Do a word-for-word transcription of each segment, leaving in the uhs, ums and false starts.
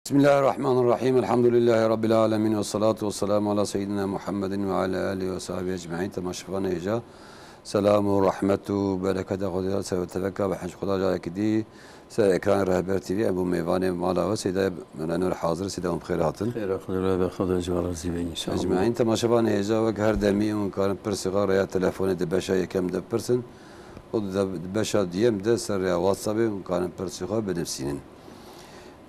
Bismillahirrahmanirrahim. Elhamdülillahi Rabbil alemin. Ve salatu ve selamu ala seyyidina Muhammedin ve ala alihi ve sahbihi ecmaîn. Temaşevanê hêja, selam û rahmet û bereketa Xwedê ser ve teveka ve henc Xweda carekî dî ser ekranê Rehber T V em bû mêvanê mala we Seyda Menenur hazir. Seyda em xêr hatin. Xêr, Xwedê razî be, Xwedê ji we razî be înşallah. Ecmaîn temaşevanê hêja wek her demî hûn karin pirsê xwe rêya telefonê di beşa yekem de bipirsin û di, di beşa duyem de ser rêya WhatsAppê hûn karin pirsê xwe binivîsînin.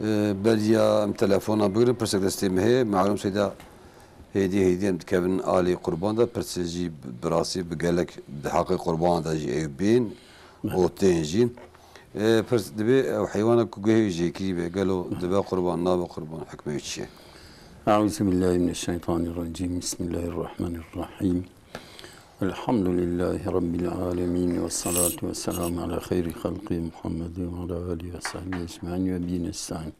E, beriya em telefona bigirin, pirsek destê me heye. Malûm Seyda hêdî hêdî em dikevin alî qurban de, pirsê jî bi, bi rastî bi gelek di heqê qurban de jî ew bên û tên jî. E, pirs dibê ew heywana ku guhê wî jêkirî be, gelo dibe qurban, nabe qurban, hikmê wî çi ye? Eûzubillahimineşşeytanirracîm. Bismillahirrahmanirrahîm. Elhamdülillahi Rabbil alemin ve salatu ve selamu ala xeyri xelqi Muhammedin ve ala alihi ve sahbihi ecmaîn ve bî nestaîn.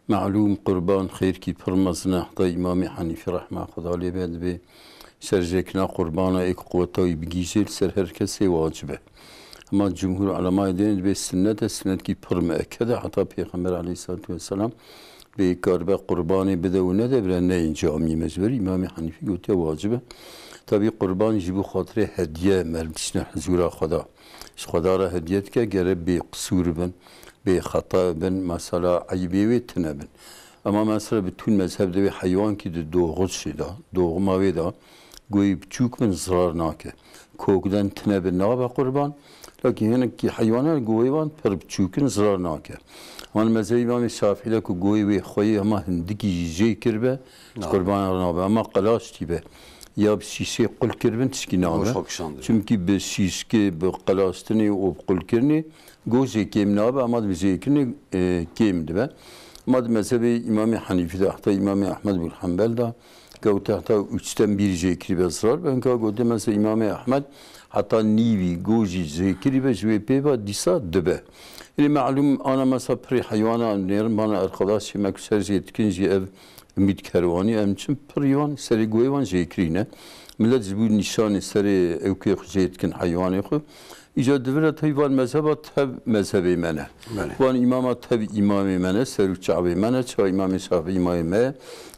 Malûm qurban xêrkî pir mezin e, heta Îmamê Henîfî rehma Xweda lê be dibê serjêkirina qurbana ê ku quweta wî bigihîjê li ser her kesê wacib e. Hema cumhûr ulemayê dê dibê sunnet e, sunnetkî pir mieked e, heta Pêxember aleyhissalatu vesselam bê karibe qurbanê bide û nede bire neyên camiyê me ji ber Îmamê Henîfî gotiye wacib e. Tabî qurban jî bo xatirê hediye meriv dişine hizûra Xweda. Ji Xweda re hediye dike, gere bê qisûr bin, bê xeta bin, mesela eybê wê tune bin. Ema mesela bi tûn mezheb de wê heywankî di doxuzê de, doğuma wê de, goyî biçûk bin zirar nake. Kokden tune bin nabe qurban, lakin hinekî heywanan goyê wan pir biçûk in zirar nake. Wan mezhebê Îmamê Şafî de ku goyê wê xweyê hema hindikî jî jê kiribe, ji Nabe. Qurbanan re nabe. Ema qelaş tîbe, ya bi şîşê qul kiribin tişkî nabe. Boş xwe kişandibin. Çimkî bi şîşkê, bi qelaştinê û bi qulkirinê go jê kêm nabe, ema di bi jêkirinê, e, kêm dibe. Ema di mezhebê Îmamê Henîfî de, heta Îmamê Ehmed bin Henbel de, kewte heta üçten bir jê kirîbe zirar. Benka gote mesela Îmamê Ehmed heta nîvî go jî jê kirîbe ji wê pê ve dîsa dibe. Ê malûm ana mesela pirî heywana em nêrin bana erxadaşê me ku ser jê dikin jî ev Umîd Kerwanî, em çin pirî wan serê goyê wan jêkirî ne. Milet ji bo nîşanê serê ewkê xwe jê dikin heywanê xwe. Îca divire tey van mezheba tev mezhebê me ne. Belê. Van îmama tev îmamê me ne, ser û çavê me ne, ça Îmamê Şafî îmayê me ye,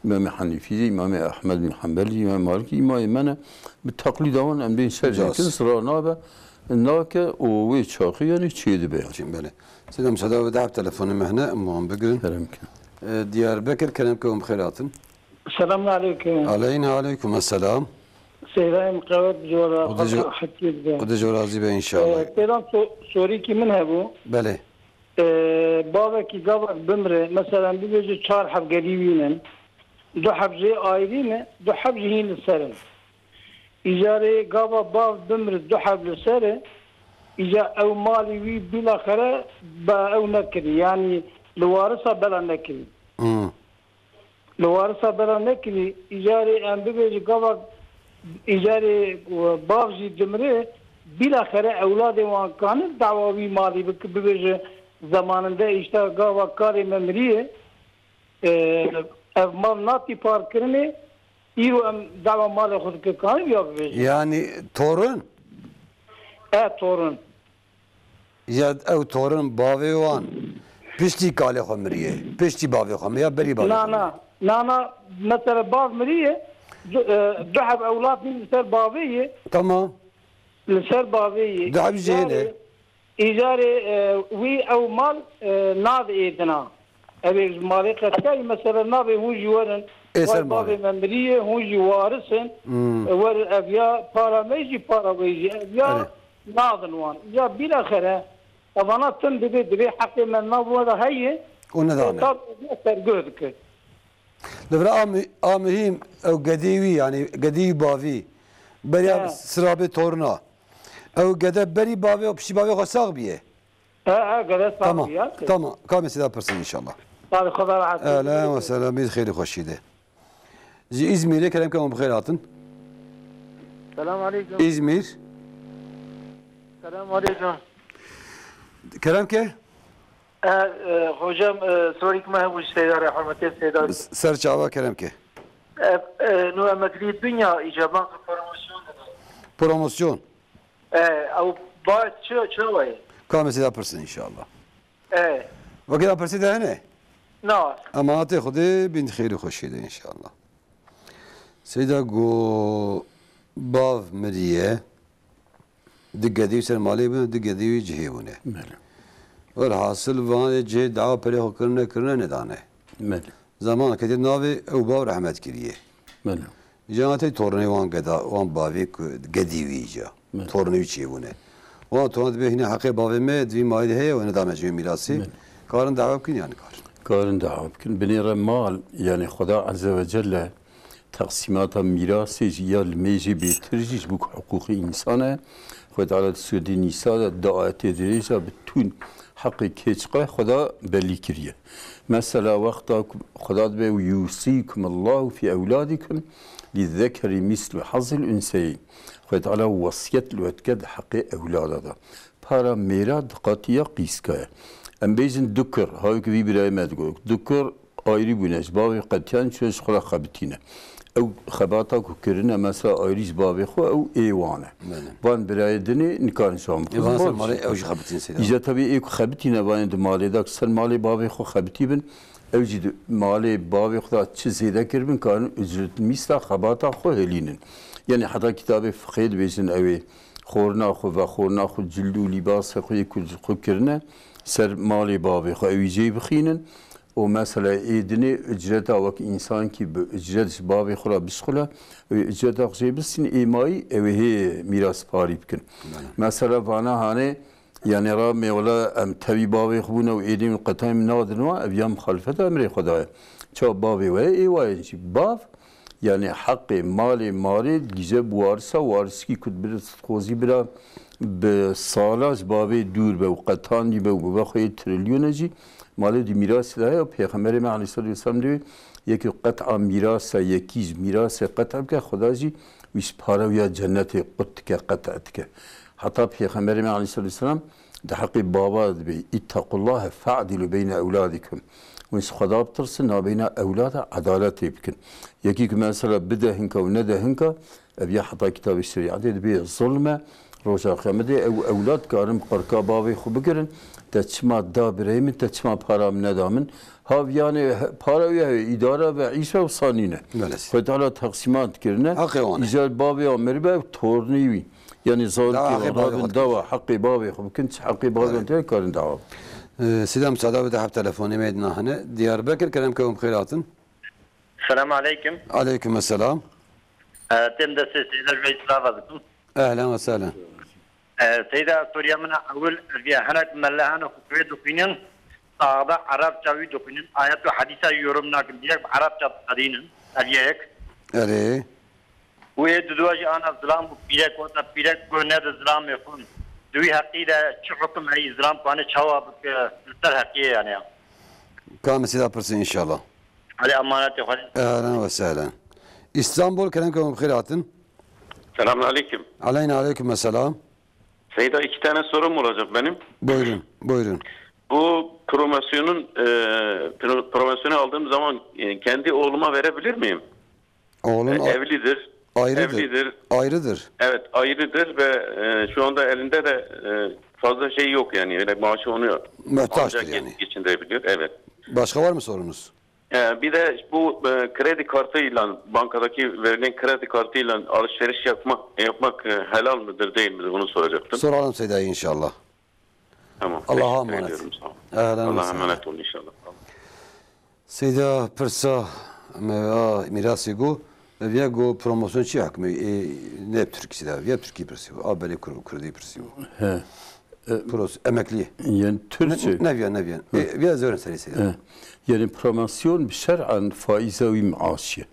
Îmamê Henîfî jî, Îmamê Ehmed bin Henbel jî, Îmamê Malik jî îmayê me ne. Bi teqlîda wan em bên ser Caz. Jêkin, sirar nabe, nake û wê çaxê yanî çêdibe yanî. Çin, belê. Seyda, müsaade ve daha telefonê me hene, em wan bigirin. Kerem ke. E, Diyarbekir, kerem ke em xêr hatin. Selamun aleyküm. Aleyna aleyküm esselam. Seyda em qewet jora, Xwedê jo-, Xwedê ji we razî be inşallah. Ee, Seyda so-, sorîkî min hebû. Belê. Ee, bavekî gavek bimre, mesela bibêje çar heb gelî wî ne. Du heb jê ayrî ne, du heb jî hîn li ser in. Îcarê gava bav bimri du heb li ser e, îca ew malî wî bîlaxere be ew nekirî, yanî li warisa bela nekirî. Hmm. Li warisa bela nekirî, îcarê em bibêjin gava îcarê bav jî dimire, bîlaxere ewladê wan kanin dawa wî malî bik-, bibêje zemaninde îşte gava karê me miriye, e, ev mal natî parkirinê, îro em dawa malê xwe dike kanin ya bibêje. Yani torun? E, torun. Ya ew torin bavê wan piştî kalê xwe miriye. Piştî bavê xwe miriye ya berî bavê Na, xwe miriye? Na. Na, na, mesela bav miriye, du, e, du heb ewlad li ser bavê ye. Tamam. Li ser bavê ye. Du heb jê ne? Îcarê, îcarê, e, wî ew mal, e, nav êdina. Ev ê ji malê qetkayî, mesela navê hûn jî werin. Ê ser Vay malê. Bavê me miriye, hûn jî waris in. Hmm. E, werin ev ya para me jî para wê jî. Ev ya Erê. Nadin wan. Ya bîlaxere, evana tim dibê, dibê heqê me nav we de heye, Û nidane. Ê, tab serguh dike. Li vir a mi-, a mihîm ew gedê wî, yanî gedê wî bavî, beriya He. Sirabê torna. Ew gede berî bavê û piştî bavê xwe sax bîye. He, he, gede sax Tamam, bîye. Tamam. Kamê sida pirsin inşallah. Tabii, Xweda rahat Ehlen ve selamet, xêrî xweşî de. Ji Îzmîrê kerem ke hûn bi xêr hatin. Selam aleyküm. Îzmîr. Selam aleyküm. Kerem ke? E, e, hocam, e, sorîk me hebû ji Seyda re, hurmetê Seyda. S-, ser çava kerem ke. E, e, nu emeklî dinya îcaban ki promosyon dide. Promosyon. E, ew ba çi, çi wayê? Kamê sida pirsin inşallah. E. Wekî da pirsî de hene? Na. Emanetê Xwedê bin xêr û xweşiyê de înşallah. Seyda go bav miriye, di gedî ser malê bûne, di gedî wî cihê bûne. Belê. Welhasil van ê cihê dawa perê xwe kirine, kirine nedane. Belê. Zaman ketiye navê ew bav rehmet kiriye. Belê. Îca tey tornê wan geda, wan bavê ku gedî wî îca. Belê. Tornê wî çêbûne. Wan torna dibê hîna heqê bavê me di vî malê de heye û nedame ji wê mîrasê. Belê. Karin dawa bikin yan nikarin? Karin dawa bikin. Binêre mal, yani Xweda Azze ve Celle teqsîmata mîrasê jî ya limê jî bêtir jî ji bo ku hiqûqê însan e. Xwedê Teala di Sûretê Nîsa de du ayetê dirêj de bi tûn heqê kê çiqe Xweda belî kiriye. Mesela wexta ku Xweda dibe, "Yûsîkumullahu fî ewladikum lizzekeri mislu hazzil unseyeyn." Xwedê Teala wesiyet li we dike di heqê ewlada de. Para mêra di qatiya qîska ye. Em bêjin du kir, ha wek vî birayê me digot, du kir ayrî bûne, ji bavê qetiyan çûne ji xwe re xebitîne. Ew xebata ku kirine, mesela ayrî ji bavê xwe, ew ê wan e. Belê. Van birayê dinê nikarin ji wan bixwin. Ê van ser malê ew jî xebitîn seyda. Îca tevî ê ku xebitîne vanê di malê de, ku ser malê bavê xwe xebitî bin, ew jî di malê bavê xwe de çi zêde kiribin, karin ucret mîsta xebata xwe hilînin. Yani heta kitabê fiqhê dibêjin ew ê xorina xwe, vexorina xwe, cil û lîbasê xwe yê ku ji xwe kirine, ser malê bavê xwe ew ê jê bixînin. Û mesela ê dinê ucreta wek însankî bi ucret ji bavê xwe re bişxule, ew ê ucreta xwe jê bistîn, ê mayî ew ê hê mîrasparî bikin. Belê. Mesela vana hanê, yani ra mêwela em tevî bavê xwe bûne û ê din qetayê min nadin wa, ev ya muxalifeta emrê Xweda ye. Çawa bavê we ye, ê wa ye jî. Bav, yani heqê malê marê dibêje bi warisa, wariskî ku dibir xwezî bira bi sala ji bavê dûr be û qetandî be û bibe xweyê trilyone jî, malê di mîrasê de heye û Pêxemberê me aleyhisselatu vesselam diwê yekî qet'a mîrasa yekî ji mîrasê qet' bike, Xweda jî wî ji para wî ya cennetê qut dike, qet' dike. Heta Pêxemberê me aleyhisselatu vesselam di heqê bava de dibê, "Îttequllahe fe'dilû beyne ewladikum." Hûn ji Xweda bitirsin, nabeyna ewlada edaletê bikin. Yekî ku mesela bide hinka û nede hinka, ev ya heta kitabê şerîetê dibê zulm e. Roja Qiyametê ew ewlad karin bi qirka bavê xwe bigirin, te çima da birayê min, te çima para min neda min? Ha, yani he-, para wî heye, îdare ve îşe wisa nîne. Belê. Xwedê Teala teqsîmat kirine. Heqê wan e. Îcar bavê wan miribe, ew tornî wî. Yani zarokê wan rabin dawa heqê bavê xwe bikin, çi heqê bavê wan tê karin dawa. Ee, Seyda, müsaade bide, hep telefonê me dina hene. Diyarbekir, kerem ke hûn bi xêr hatin. Selam aleykum. Aleykum selam. Ee, tem destê Seyda ji we îstirava dikim. Ehlen ve sehlen. Ee, Seyda, soruya min a ewil, ev ya hinek mele hene xwe wê dixwînin, saxda Arabça wî dixwînin, ayet û hedîsa yorum nakin, direkt bi Arabça dixwînin, ev yek. Erê. Û ê diduwa jî ana zilam û pîrek, wata pîrek ku ne di zilamê xwe. Di wî heqî de çi hukum heyî, zilam ku hane çawa bike, li ser heqiyê yani ya. Ka min sîda pirsin înşallah. Alê emanetê Xwedê. Ehlen ve sehlen. İstanbul, kerem ke hûn bi xêr hatin. Selamun aleyküm. Aleyna aleyküm selam. Seyda, iki tane sorum olacak benim. Buyurun, buyurun. Bu promosyonun, e, pro-, promosyonu aldığım zaman, e, kendi oğluma verebilir miyim? Oğlun E, a-, evlidir. Ayrıdır. Evlidir. Ayrıdır. Evet, ayrıdır ve, e, şu anda elinde de, e, fazla şey yok yani. Öyle maaşı onu Muhtaçtır ancak yani. Geçindirebiliyor. Evet. Başka var mı sorunuz? E, bir de bu, e, kredi kartıyla, bankadaki verilen kredi kartıyla alışveriş yapma, yapmak, e, helal midir, değil midir? Bunu soracaktım. Soralım Seyda inşallah. Tamam. Allah'a emanet. Teşekkür ediyorum. Sağ olun. Ehlen ve sehlen. Allah'a emanet olun inşallah. Seyda pirsa me a mîrasê got, ev ya got promosyon çi hikmê? Ê, ne bi Tirkî de, ya bi Tirkî pirsî bû, a belê Kur-, Kurdî pirsî bû. He. E, Pros, emekliyê. Yani Türkçe. Ne, neviya, neviya. Hı. E, biraz zor serî Seyda. He. Yani promosyon bi şer'an faiza wî maaş ye.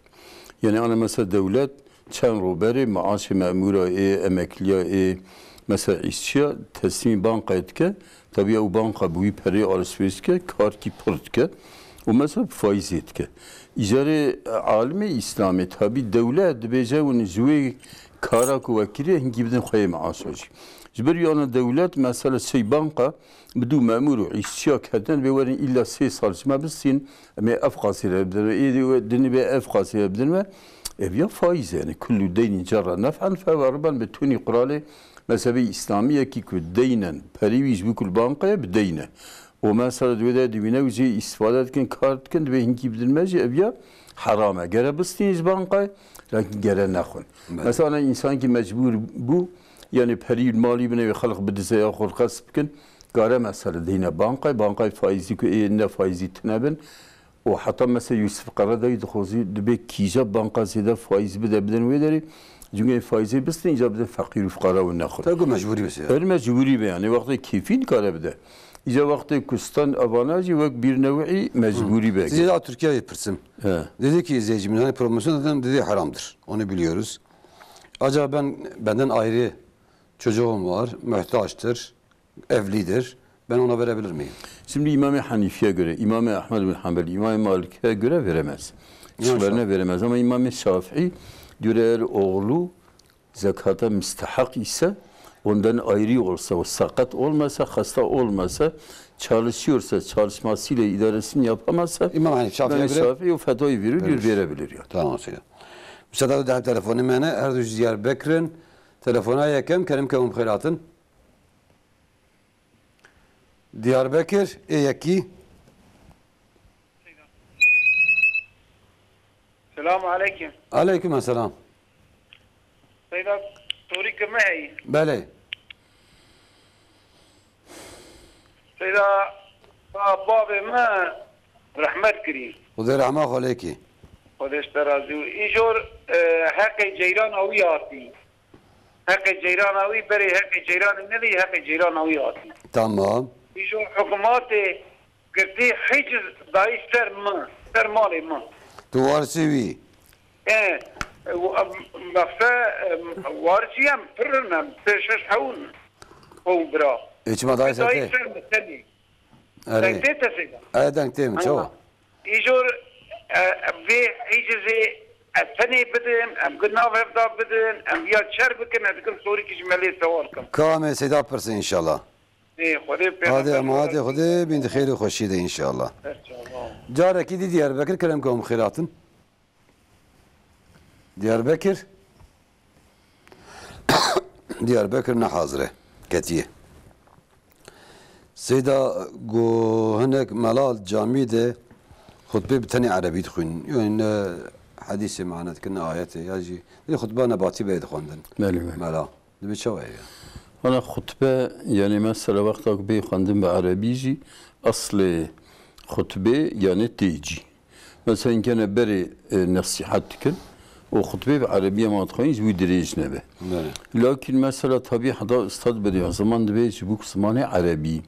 Yani ana mesela dewlet çend rûberê maaşê memûra ê, emekliya ê, mesela îşçiya teslîmî bankayê dike, tabii ew banka bi wî perê alışveriş dike, karkî pir dike û mesela bi faîzê dike. Îcarê alimê Îslamê tabii dewlet dibêje hûn ji wê kara ku we kiriye hinkî bidin xweyê maaşa jî. Ji ber wî ana dewlet mesela şey banka bi du memûr û îşçiya ketine dibê werin îlla sê sal ji me bistîn, em ê ev qasî re bidin we, ê dê we dinê bê ev qasî re bidin we. Ev ya faîz e, yani kullu deynin cerra nef'en fehuve riben bi tunî quralê mezhebê îslamî yekî ku deynen perî wî ji bo ku li bankaya bi deyne. û mesela di wê de dibîne û jê îstifade dikin, kar dikin, divê hinkî bidin me jî, ev ya heram e. Gere bistîn ji bankayê, lakin gere nexwin. Belê. Mesela însankî mecbûr bû, yanî perî malî bine wê xelq bidize ya xwe qesp bikin, gare mesela dihîne bankayê, bankayê faîzî ku ê ne faîzî tune bin, û heta mesela Yûsif Qeredayî dixwazî dibê kîja banka zêde faîz bide bidin wê derê, cungê faîzê bistîn, îca bidin feqîr û fuqara û nexwin. Tabi ku mecbûrî bise ya. Her mecbûrî be, yanî wextê kêfî nikare bide. Îca wextê ku stand evana jî wek bîrnewî mecbûrî be. Size daha Türkiye'yi pirsim. He. Dedi ki izleyicimiz, hani promosyon zaten dedi haramdır. Onu biliyoruz. Acaba ben, benden ayrı çocuğum var, muhtaçtır, evlidir. Ben ona verebilir miyim? Şimdi İmam-ı Hanifi'ye göre, İmam-ı Ahmed bin Hanbel, İmam-ı Malik'e göre veremez. Maşallah. Hiçbirine veremez. Ama İmam-ı Şafii diyor, eğer oğlu zekata müstehak ise, ondan ayrı olsa, o sakat olmasa, hasta olmasa, çalışıyorsa, çalışmasıyla idaresini yapamazsa, İmam Hanif, Şafii'ye İmam-ı göre Şafii o fetvayı verir, diyor, verir. Verebilir yani. Tamam, Seyda. Müsaade, daha telefonê me ne? Her du ji Diyarbekir in. Telefona yekem, kerem ke hûn bi xêr hatin. Diyarbekir, ê yekî. Selamu aleykum. Aleykum selam. Seyda, sorî ke me heyî. Belê. Seyda, ba-, bavê me rehmet kirî. Xwedê rehma xwe lê kî. Xwedê ji te razî û îjor, e, heqê ceyrana wî hatî. Heqê ceyrana wî berê heqê ceyranê nedî, heqê ceyrana wî hatî. Tamam. Îjor hikûmetê girtî hiciz dayî ser min, ser malê min. Tu warisê wî? E, e, w-, em, mexse, em, warisî em pir in, em pê şeş hewn xwe û bira. Ê, çima dayî ser Dayî te? Ser min tenê. Erê. Deng tê te Seyda? E, deng tê min, çawa? Îjor, e, vê hicizê ez tenê bidim, em gu nav hevda bidin, em viya çer bikin, ez dikim sorîkî ji me lê sewal kim. Kamê Seyda pirse înşallah. Ê, Xwedê pê Hadi em hadi Xwedê bîn di xêr û xweşî de înşallah. Carekî dî Diyarbekir kerem ke hûn xêr hatin. Diyarbekir. Diyarbekir ne hazir e. Ketiye. Seyda got hinek mela camî de xutbê bi tenê erebî dixwînin. Yanî ne hedîsê mane dikin, ne ayetê ya jî. Lê xutba nebatî bê dixwendin. Belê, belê. Mela. Dibe çawa ye? Wana xutbe, yanî mesela wexta ku bê xwendin bi erebî jî, eslê xutbê yanî tê cî. Mesela hinkene berê, e, nesîhet dikin û xutbê bi erebî ma dixwîn ji wî dirêj nebe. Belê. Lakin mesela tabî heta ustad beriya ziman dibê ji bo ku zimanê erebî,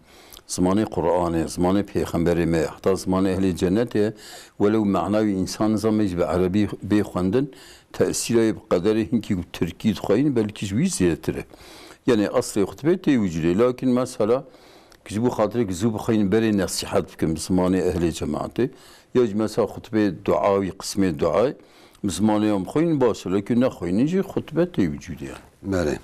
zimanê Qur'anê, zimanê pêxemberê me, heta zimanê ehlê cennetê, welew mena wî însan nizanê jî bi erebî bê xwendin, tesîra wê bi qederê hinkî ku tirkî dixweyîn, belkî ji wî zêdetir e. Yanî eslê xutbê tê wicûdê. Lakin mesela ji bo xatirê ku zû bixweyîn berê nesîhet bikin bi zimanê ehlê cemaetê, ya jî mesela xutbê dua wî, qismê duayê bi zimanê wan bixweyîn baş e. Lakin nexweyînin jî xutbe tê wicûdê yani. Belê.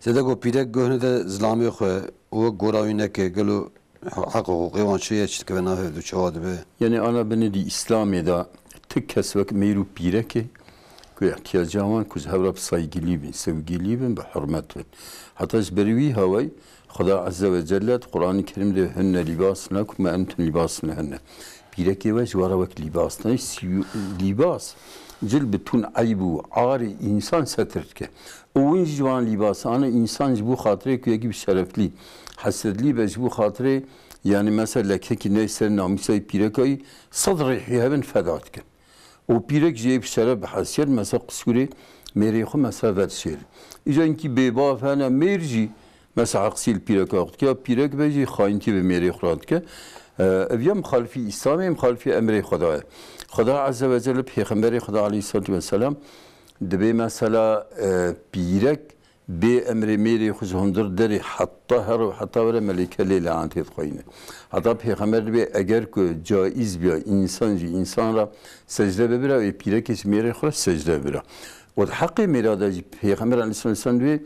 Zêde ku pîrek guhne de zilamê xwe û wek gora wî neke, gelo heq û hiqûqê wan çi ye, çi dikeve nav hevdu, çawa dibe? Yanî ana binê di Îslamê de ti kes wek mêr û pîrekê ku îhtiyaca wan ku ji hev re bi saygilî bin, sevgilî bin, bi hurmet bin. Heta ji ber wî hawayî Xuda Azze ve Celle di Qur'anê Kerîm de hunne lîbas lekum ve entum lîbas lehunne. Pîrekê we ji we re wek lîbas ne. Sî-, lîbas, cil bitûn eyb û arê însan setir dike. Û win jî ji wan lîbasane însan ji bo xatirê ku yekî bi şereflî, hesretlî be, ji bo xatirê, yanî mesela lekekî ney ser namûsayî pîrekayî sed rêhî hebin feda dikin. Û pîrek jî yê bi şeref, bi hesiyet mesela qisûrê mêrê xwe mesela vedişêrin. Îca hinkî bêbav hene, mêr jî mesela heqsî li pîreka xwe dike, ya pîrek be jî xayintî bi mêrê xwe re dike. E, ev ya mixalifî Îslamê, mixalifî emrê Xweda ye. Xweda Azze ve Celle, Pêxemberê Xweda Aleyhisselatu Vesselam, dibê mesela, e, pîrek bê emrê mêrê xwe ji hundir derê heta here û heta were melêke lê le'netê dixweyne. Heta Pêxember dibê eger ku caiz biya însan ji însan re secde bibira, wê pîrekê ji mêrê xwe re secde bibira. Û di heqê mêra de jî Pêxember Aleyhisselam dibê,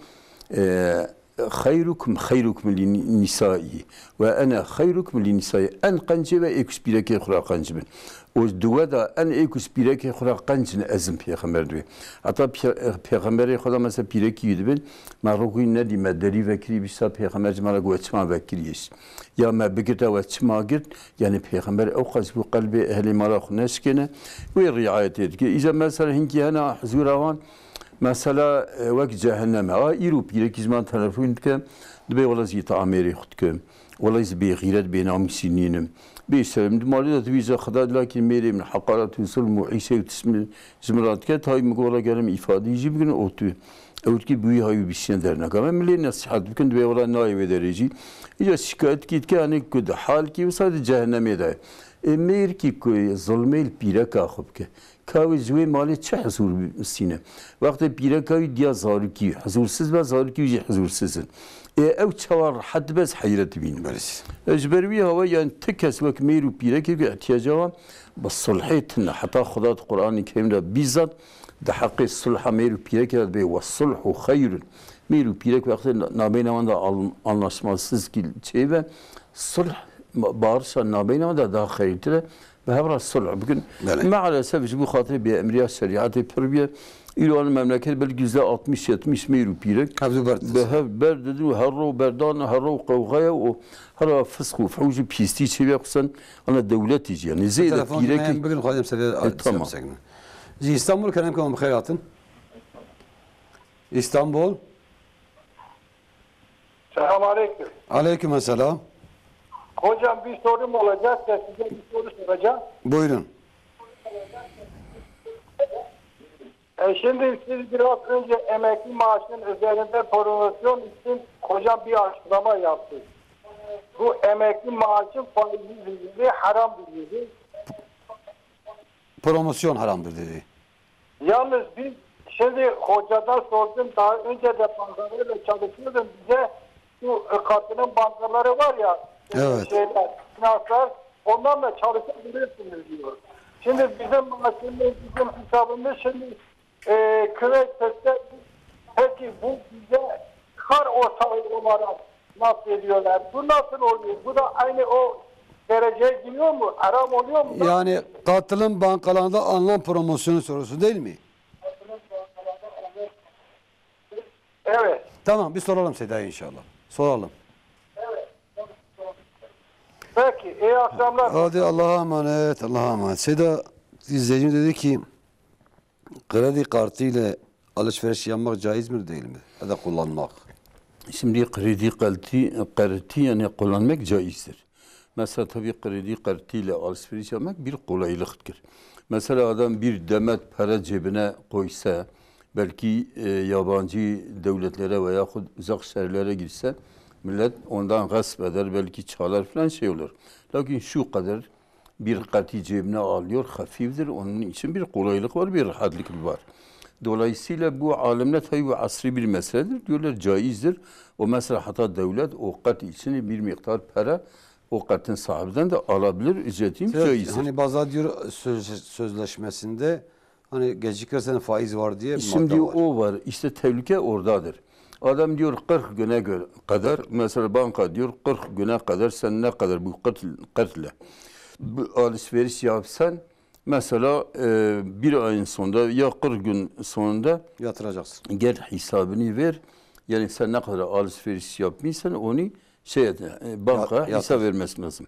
e, Xeyrukum xeyrukum li nisaihi ve ene xeyrukum li nisaihi. En qencê ve ê ku ji pîrekê xwe re qenc bin. Û di we de en ê ku ji pîrekê xwe re qenc in, ez im pêxember dibê. Heta pê-, pêxemberê xwe de mesela pîrekî wî dibin, me rokî nedî, me derî vekirî bîsta pêxember ji me re got, we çima vekirî iş? Ya me bigirta, we çima girt? Yani pêxember ew qas bû qelbê ehlê mala xwe neşkêne, wê riayetê dike. Îca mesela hinkî hene hizûra wan, mesela, e, wek cehennem e. A, îro pîrekî ji me telefon dike, dibê wela zî tamêrê xwe dike. Wela ez bêxîret, bênamûsî nînim. Bê şerm, di malê de dibî ji Xweda dilakî mêrê min heqaret û zulm û îşe û tişt min ji min re dike, tayî min got wela gerim îfadeyî jî bikin û tu. Ew dikî bi wî hayî bişîne derneka me. Min lê nesîhet bikin, dibê wela nayê wê derê jî. Îca şikayet dikî dike, hanê ku di halkî wisa di cehennemê de ye. Ê mêrkî ku zulmê li pîreka xwe bike. Ka wê ji wê malê çi hizûr bistîne? Wextê pîreka wî diya zarokî wî hizûrsiz be, zarokî wî jî hizûrsiz in. Ê ew çawa rehet dibe, ez heyret dibînim. Belê. E, ji ber wî hawa, yani ti kes wek mêr û pîrekê ku ihtiyaca wan bi sulhê tune. Heta Xweda di Qur'anê Kerîm de bîzat di heqê sulha mêr û pîrekê de dibê, "Ve sulhu xeyrun." Mêr û pîrek wextê na-, nabeyna wan de al-, anlaşmazsizkî çêbe, sulh, ma-, barişa nabeyna wan de daha xeyrtir e. Bi hev re sulh bikin. Belê. Maalesef ji bo xatirê bêemriya şerîetê pir bûye. Îro li memleket belkî yüzde altmış yetmiş mêr û pîrek Hevdû ber didin. Bi hev ber didin û her ro berdan, her ro qewxaya û her ro fisq û fuhûş û pîstî çêbûye, xusûsen ana dewletî jî. Yani zêde Telefonê pîrekî me bigirin, xwedî em sevê E, tamam. Ji Îstanbul kerem, bi xêr hatin. İstanbul. Selam aleyküm. Aleyküm selam. Hocam, bir sorum olacak da size bir soru soracağım. Buyurun. E, şimdi siz biraz önce emekli maaşının üzerinde promosyon için hocam bir açıklama yaptı. Bu emekli maaşın faizi dedi, haramdır dedi. Promosyon haramdır dedi. Yalnız biz şimdi hocadan sordum, daha önce de bankalarla çalışıyordum. Bize bu, e, katılım bankaları var ya, e, Evet. şeyler, finanslar, onlarla çalışabilirsiniz diyor. Şimdi bizim maaşımız, bizim hesabımız şimdi, e, Küveyt Sesler, peki bu bize kar ortağı olarak nasıl ediyorlar? Bu nasıl oluyor? Bu da aynı o dereceye giriyor mu? Haram oluyor mu? Yani katılım bankalarında alınan promosyonu soruyorsun, değil mi? Evet. Tamam, bir soralım Seda'ya inşallah. Soralım. Peki, iyi akşamlar. Hadi Allah'a emanet, Allah'a emanet. Seda izleyicimiz dedi ki, kredi kartıyla alışveriş yapmak caiz mi, değil mi? Ya da kullanmak. Şimdi kredi kartı, kartı yani kullanmak caizdir. Mesela tabii kredi kartıyla alışveriş yapmak bir kolaylıktır. Mesela adam bir demet para cebine koysa, belki, e, yabancı devletlere veya uzak şehirlere gitse, millet ondan gasp eder, belki çalar falan, şey olur. Lakin şu kadar bir kartı cebine alıyor, hafiftir. Onun için bir kolaylık var, bir rahatlık var. Dolayısıyla bu alimler tabii bu asri bir meseledir. Diyorlar caizdir. O mesela hatta devlet o kart için bir miktar para o kartın sahibinden de alabilir, ücretini Siz caizdir. Hani bazı diyor söz-, sözleşmesinde hani gecikirsen faiz var diye Şimdi madde var. O var. İşte tehlike oradadır. Adam diyor kırk güne göre kadar, mesela banka diyor kırk güne kadar sen ne kadar bu kart, kart ile bu alışveriş yapsan, mesela, e, bir ayın sonunda ya kırk gün sonunda Yatıracaksın. Gel hesabını ver. Yani sen ne kadar alışveriş yapmışsan onu şey et, e, banka Ya-, hesap yatır. vermesi lazım.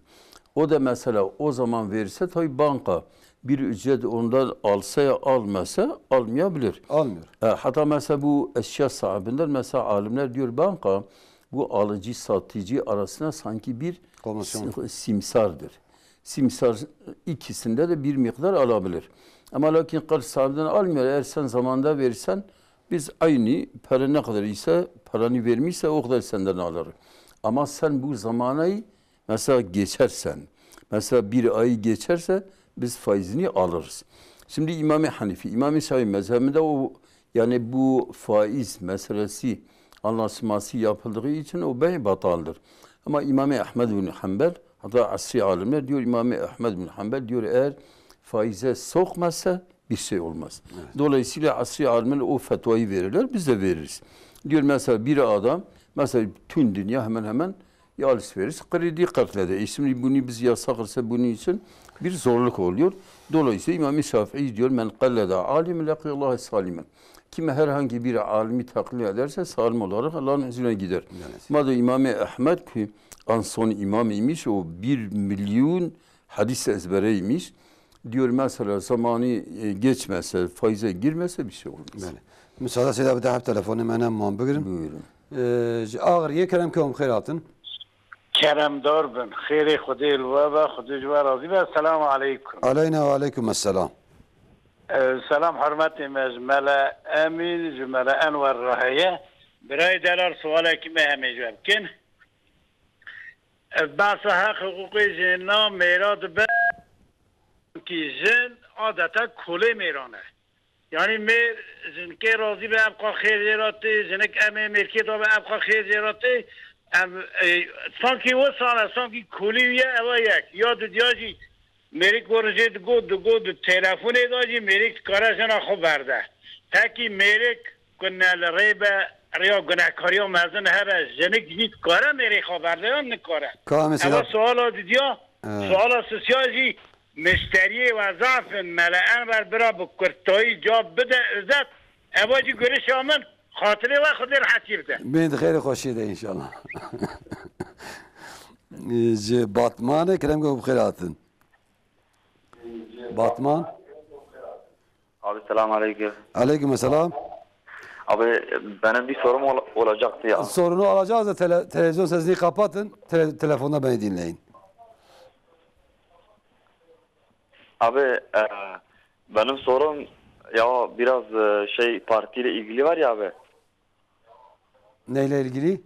O da mesela o zaman verirse tabii banka bir ücret ondan alsa ya almasa almayabilir. Almıyor. E, hatta mesela bu eşya sahibinden mesela alimler diyor banka bu alıcı satıcı arasında sanki bir Komisyon. sim-, simsardır. Simsar ikisinde de bir miktar alabilir. Ama lakin kart sahibinden almıyor. Eğer sen zamanında verirsen biz aynı para ne kadar ise paranı vermişse o kadar senden alır. Ama sen bu zamanayı mesela geçersen, mesela bir ay geçerse biz faizini alırız. Şimdi İmam-ı Hanifi, İmam-ı Şafii mezhebinde o, yani bu faiz meselesi anlaşması yapıldığı için o bey bataldır. Ama İmam-ı Ahmed bin Hanbel, hatta asri alimler diyor, İmam-ı Ahmed bin Hanbel diyor, eğer faize sokmazsa bir şey olmaz. Evet. Dolayısıyla asri alimler o fetvayı verirler, biz de veririz. Diyor mesela bir adam Mesela tüm dünya hemen hemen ya alışveriş kredi kartla da. E şimdi bunu biz yasak ise bunun için bir zorluk oluyor. Dolayısıyla İmam-ı Şafii diyor, "Men qalleda alimen laqiyallaha salimen." Kime herhangi bir alimi taklit ederse salim olarak Allah'ın huzuruna gider. Evet. Madem İmam-ı Ahmed ki en son imam imiş, o bir milyon hadis ezbereymiş. Diyor mesela zamanı e, geçmese, faize girmese bir şey olmaz. Belê. Müsaade Seyda, bir daha telefonê me ne man bigirin. Buyurun. Ee, ji Agiriyê kerem ke hûn xêr hatin. Keremdar bin. Xêrê Xwedê li we be, Xwedê ji we razî be. Selamu aleykum. Aleyna ve aleykum esselam. Ee, selam hurmetê me ji Mele Emîn, ji Mele Enwer re heye. Birayê delal, sualekî me hemê ji we bikin. Ee, behsa heq hiqûqê jina mêra dibe ki jin adeta kolê mêran e. Yanî mêr jinikê razî be, ev qas xêr jê re tê, jinik em ê mêrkê de be, ev qas xêr jê re tê. Em, e, sankî wisa ne, sankî kolî ye, ew e yek. Ya didiya jî mêrik were jê digot, digot di telefonê de jî mêrik dikare jina xwe berde. Hekî mêrik ku ne li rê be, rêya gunehkariya mezin hebe, jinik jî dikare mêrê xwe berde yan nikare? Ka mesela Ewa suala didiya, He. Suala sisiya jî mişteriyê we zaf in, Mele Enver bira bi kurtayî cewab bide, izet. Eva jî gurişa min, xatirê we Xwedê rehetî bide. Bên di xêrê xweşiyê de inşallah. Ji Batmanê kerem ku bi xêr hatin. Batman. Abi, selam aleyküm. Aleyküm selam. Abi, benim bir sorum ol- olacaktı ya. Sorunu alacağız da tele- televizyon sesini kapatın. Tele- telefonda beni dinleyin. Abi, e, benim sorum ya biraz e, şey, partiyle ilgili var ya abi. Neyle ilgili?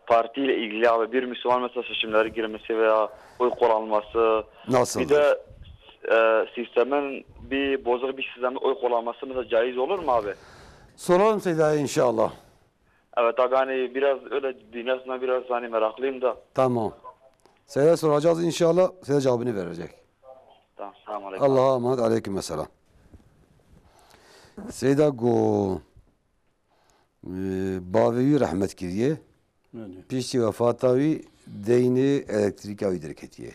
Partiyle ilgili abi, bir Müslüman mesela seçimlere girmesi veya oy kullanması, Nasıl? Bir de e, sistemin bir bozuk bir sistemde oy kullanması mesela caiz olur mu abi? Soralım Seyda'ya inşallah. Evet abi, hani biraz öyle dünyasına biraz hani meraklıyım da. Tamam. Seyda soracağız inşallah. Seyda cevabını verecek. Tamam, selamun aleyküm. Allah'a emanet, aleyküm selam. Seyda go. Ee, bavê wî rehmet kiriye. Belê. Piştî wefata wî deynê elektrîka wî derketiye.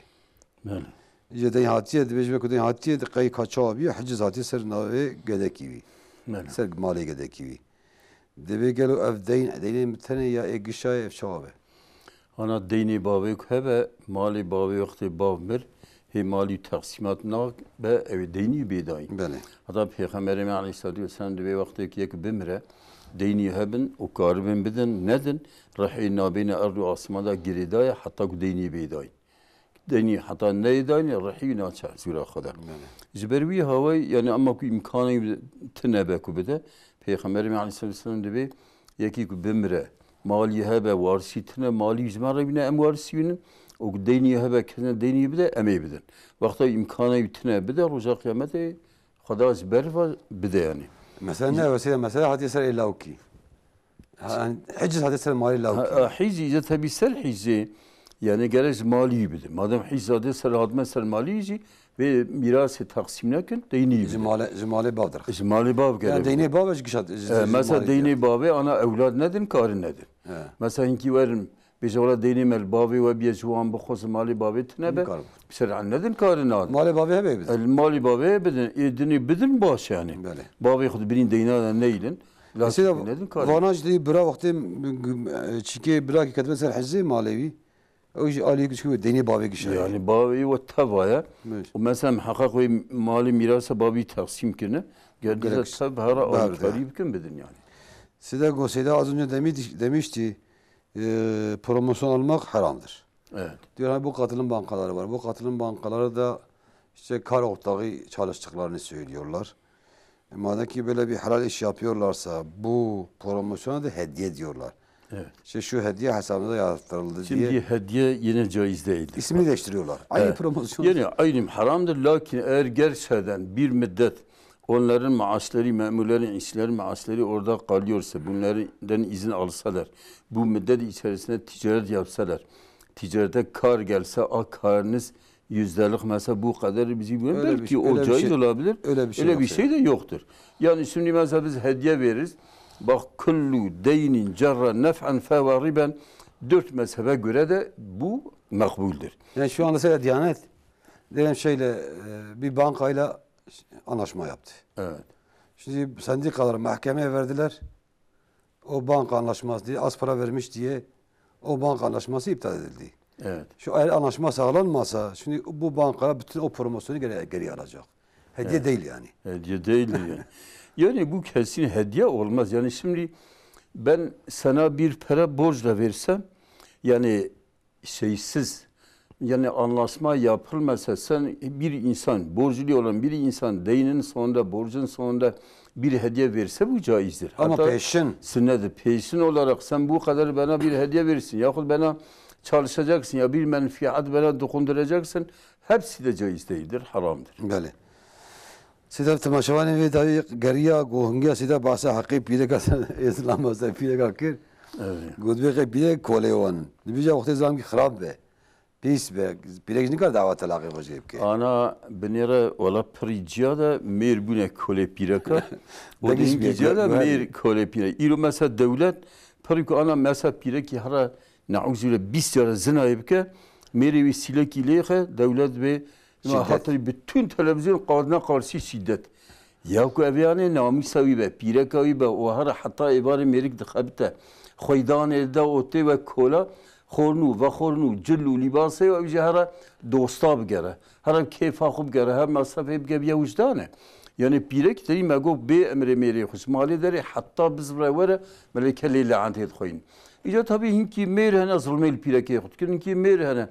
Belê. Ji deyn hatiye, dibêje ku deyn hatiye, di qey ka çawa bîye, hiciz hatiye ser navê gedekî wî. Belê. Ser malê gedekî wî. Dibê gelo ev deyn, deynê min tenê ya ê gişa ye, ev çawa be? Ana deynê bavê ku hebe, malê bavê wextê bav mir, hê malî teqsîmat nabe, ew ê deynî bê dayîn. Belê. Heta Pêxemberê me aleyhissalatu vesselam dibê wextê ku yek bimire, deynî hebin û karibin bidin, nedin, rihê nabêne erd û asman de girêdaye heta ku deynî bê dayîn. Deynî heta neyê dayîn, rihî naçe huzûra Xweda. Belê. Ji ber wî hawayî, yani ama ku îmkanê wî tune be ku bide, Pêxemberê me aleyhissalatu vesselam dibê, yekî ku bimire, malî hebe, warisî tune, malî ji me re bîne, em warisî bînin, û ku deynî hebe, kesine deynî bide, em ê bidin. Wexta îmkanê wî tune bide, roja qiyametê Xweda ji ber ve bide yani. Mesela ne, mesela, mesela hatiye ser ê lawkî. Ha, hiciz hatiye ser malê lawkî. Ha, ha, hicî, îca tebî ser hicê, yani gerek ji malî bide. Madem hicî hatiye ser, hatime ser malî jî, vê mîrasê teqsîm nekin, deynî bide. Ji malê, ji malê bav derxist. Ji malê bav gerek. Yani deynê bav ji gişa, ji, E, ji mesela malê deynê bavê ana ewlad nedin, karin nedin. He. Mesela hinkî werin, bêje wela deynê me li bavê we bîye, ji wan bixwazin malê bavê tune be. Nikare. Bi şer'an nedin, karin nadin. Malê bavê hebe bidin. E, malê bavê bidin, ê dinê bidin baş yani. Belê. Bavê xwe dibirîn deyna de neylin. Mesela Lakin nedin, karin. Vana jî bira wextê çikê bira ki ketime ser hicê malê wî. Ew jî alî gişkî wê deynê bavê gişa ye. Yani bavê we teva ye. Evet. Û mesela miheqeq wê malê mîrasa bavî teqsîm kirine. Gerek tev hera alîkarî bikin bidin yani. Seyda go, Seyda az önce demiş, demişti, e, promosyon almak haramdır. Evet. Diyor hani bu katılım bankaları var. Bu katılım bankaları da işte kar ortağı çalıştıklarını söylüyorlar. E, madem ki böyle bir helal iş yapıyorlarsa bu promosyona da hediye diyorlar. Evet. İşte şu hediye hesabınıza yatırıldı Şimdi diye hediye yine caiz değildir. İsmini değiştiriyorlar. Aynı Evet. promosyon. Yani aynı haramdır. Lakin eğer gerçekten bir müddet onların maaşları, memurların, işçilerin maaşları orada kalıyorsa, bunlardan izin alsalar, bu müddet içerisinde ticaret yapsalar, ticarete kar gelse, a karınız yüzdelik mesela bu kadar bizim Öyle bir belki şey- o öyle bir caiz şey- olabilir. öyle bir şey Öyle yok bir şey de yoktur. Yani şimdi mesela biz hediye veririz. Bak, kullu deynin cerra nef'en fehuve riben, dört mezhebe göre de bu makbuldir. Yani şu anda mesela Diyanet, diyelim şeyle, e, bir bankayla anlaşma yaptı. Evet. Şimdi sendikalar mahkemeye verdiler. O banka anlaşması diye az para vermiş diye o banka anlaşması iptal edildi. Evet. Şu eğer anlaşma sağlanmasa şimdi bu bankalar bütün o promosyonu geri, geri alacak. Hediye Evet. değil yani. Hediye değil yani. Yani bu kesin hediye olmaz. Yani şimdi ben sana bir para borcla versem, yani şeysiz, yani anlaşma yapılmasa, sen bir insan, borclu olan bir insan deynin sonunda, borcun sonunda bir hediye verse bu caizdir. Ama Hatta peşin. Sünnettir. Peşin olarak sen bu kadar bana bir hediye verirsin yahut bana çalışacaksın ya bir menfiat bana dokunduracaksın, hepsi de caiz değildir, haramdır. Belê. Sîda temaşevanê vê dawî geriya ku hingiya sîda bahsa heqê pîreka Îslam bahsa pîreka kir. Evet. Got bê qey pîrek kolê wan. Dibêje wextê zam ki xirab be. Pîs be. Pîrek jî nikare dawa telaqê xwe jê bike. Ana binêre wela pirî ciya de mêr bûne kolê pîreka. O Dengî dengî bîye, ciya de guhar mêr bîye. Kolê pîrek. Îro mesela dewlet pirî ku ana mesela pîrekî hera neuzubile bîst cara zinayê bike, mêrê wî sîlekî lêxe, dewlet bê Şiddet. Hatayî bütün televîzyon qadine karşı şiddet. Ya ku ev yanê namîsa wî be, pîreka wî be, û hera heta êvarê mêrik dixebite. Xweydanê de û tê we kola, xornû, vexornû, cil û lîbasê û ew jî hera dosta bigere. Hera kêfa xwe bigere, her mesafê bige biye wijdanê. Yani pîrek derî me got bê emrê mêrê xwe ji malê derê heta bizvire were, meleke lê leentê dixweynin. Îca tabî hinkî mêr hene zilmê li pîrekê xwe dikin, hinkî mêr hene.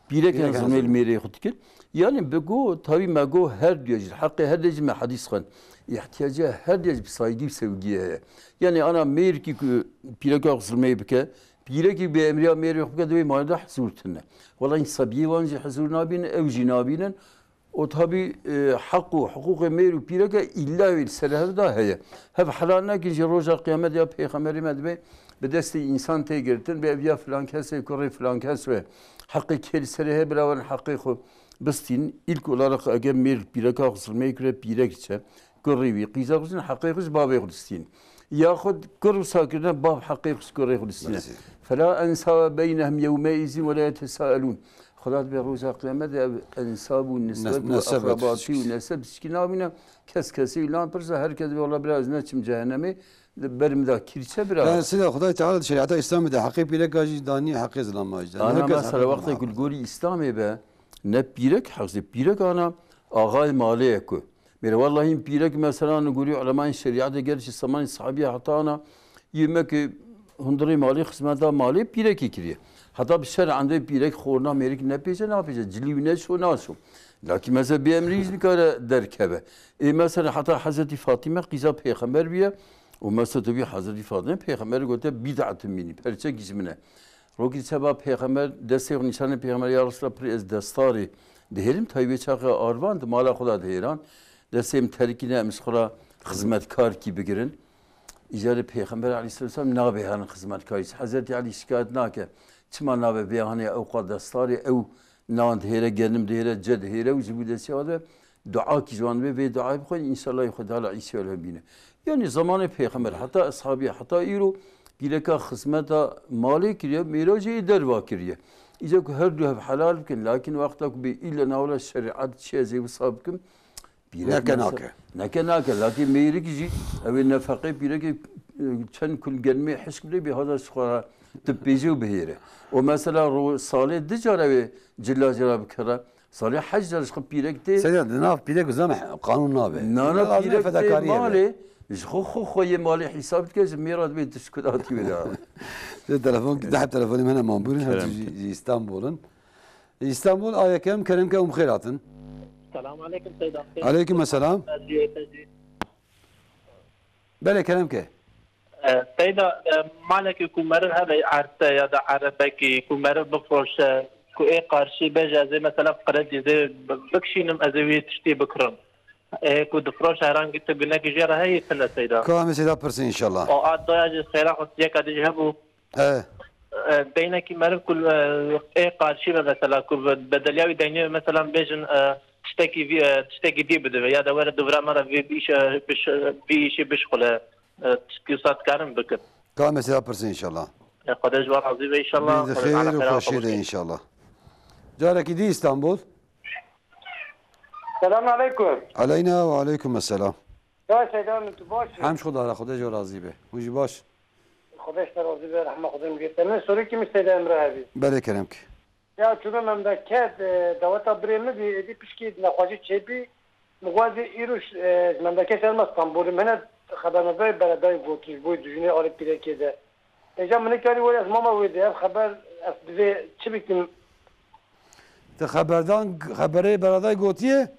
Pîrek Pîrek hene zilmê li hene. Mêrê xwe dikin. Yani bi go, tabî me go her duye jî, heqê her duye jî me hedîs xwend. Îhtiyaca her duye jî bi saygî û sevgiyê heye. Yani ana mêrkî ku pîreka xwe zilmê bike, pîrekî bê emriya mêrê xwe bike, divê malê de hizûr tune. Wela însabiyê wan jî hizûr nabînin, ew jî nabînin. O tabî, e, heq û hiqûqê mêr û pîreke îlla wê li ser hev de heye. Hev helal nekin jî roja qiyamet ya pêxemberê me dibe bi destê însan tê girtin, bê ev ya filan kesê kurê filan kes be. Heqê kê li serê heye bira wan heqê xwe bistîn. Îlk olarak eger mêr pîreka xwe zilmeyê kure pîrek çe. Kurê wî, qîza xwe jin heqê xwe ji bavê xwe distîn. Yaxud kur wisa kirine bav heqê xwe ji kurê xwe distîne. Belê. Fela ensabe beynehum yewmeîzin ve la yetesaelûn. Xweda dibê roja qiyametê ev ensab û nisbet û neseb akrabatî û neseb tişkî nabîne. Kes kesê wî napirse, her kes dibê wela bira ez neçim cehennemê, ber min da kîrçe bira. Yani sila Xwedayê Teala di şerîeta Îslamê de heqê pîreka jî danî, heqê zilama jî danî. Ana Her kes mesela heqê wextê ku li gorî Îslamê be, ne pîrek heq zê, pîrek ana axayê malê ye ku. Mêre wellahî pîrek mesela li gorî ulemayên şerîetê ger ji semanî sahabiya heta ana yê me ki hundirê malê xizmeta malê pîrekê kiriye. Heta bi şer'an de pîrek xorna mêrik nepêçe napêçe, cilî wî neşo naşo. Lakî mesela bê emrî jî nikare derkeve. Ê mesela heta Hezretî Fatîme qîza pêxember bûye û mesela tu bî Hezretî Fatîme pêxemberê gote bîd'etun mînî, perçekî ji min e. Rokî seba pêxember destê xwe nîşanê pêxember ya Resulallah pir ez destarê dihêlim, tayê wê çaxê arvan di mala xwe de dihêran. Destê min terikî ne, em ji xwe re xizmetkarkî bigirin. Îcarê pêxember aleyhisselam nabe herin xizmetkarî. Hezretî Elî şikayet nake. Çima nabe bê hanê ew qas destarê ew nan dihêre, genim dihêre, ce dihêre û ji bo destê xwe de dua kî ji wan dibe, vê duayê bixwin, înşallah Xwedê Teala îsî wê li hev bîne. Yanî zamanê pêxember, heta eshabî, heta îro pîreka xizmeta malê kiriye, mêra jî ê derva kiriye. Îca ku her du hev helal bikin, lakin wexta ku bê îlle navla şerîet çi ez ê wisa bikim, pîrek Neke mesela nake. Neke nake, lakin mêrik jî ew ê nefeqê pîrekê, e, çend kul genimê hişk bidê, bê hada ji xwe re tu bêjê û bihêre. Û mesela ro-, salê di cara wê cila cila bikira, salê hej car ji xwe pîrek tê. Seyda, di nav pîrek û zam qanûn nabe. Nana Lazim pîrek tê fedakariyê be. Malê, ji xwe xwe xwe yê malê hîsab dike, ji mêra dibê tişkulatî wê de. Te telefon, deh telefonê me ne man bûrin, her Kerem. Ji, ji Îstanbul in. Îstanbul, a yekem, kerem ke û bi xêr hatin. Selam aleyküm Seyda. Aleyküm selam. Belê, kerem ke. E, Seyda, e, malekî ku meriv hebe erse ya da erebekî ku meriv bifroşe, ku ê qarşî bêje, ez ê mesela qirêdî zê bi-, bikişînim, ez ê wî tiştî bikirim. Ê ku difroşe herhangi tu gunekî jê re heye, tune Seyda. Ka em ê Seyda pirsin înşallah. O a doya jî xêra xwe yeka dî jî hebû. He. E, deynekî meriv ku, e, ê qarşî be mesela, ku be-, bedeliya wî deynê mesela bêjin, e, tiştekî vî, e, tiştekî dî bidive ya da were dûvira me re vî, vî îşe biş-, vî îşî bişxule. E, pirsgirêka dikarim bikim? Ka mesela pirsin inşallah. E, Xwedê ji we razî be inşallah. Bê di xêr û xweşiyê de inşallah. Carekî dî Îstanbul. Selamun aleykum. Aleyna ve aleykum esselam. Ya Seyda min, tu baş î? Hemd Xweda re, Xwedê ji we razî be. Hûn jî baş? Xwedê ji te razî be, rehma Xwedê min girte. Min sorekî min Seyda Emre hebî. Belê kerem ki. Ya çûme memleket, e, daweta birê min bî, êdî pişkî nexweşî çêbî, min got zî îro ş-, e, ji memleketê herime Stenbolê, min hene xebernaverê beredayê gotî ji bo dijûnê alî pîrekê de. Êca min nikarî were ez mama wê de, ev xeber ez divê çi bikim? Te xeberdan, xeberê beredayê gotiye?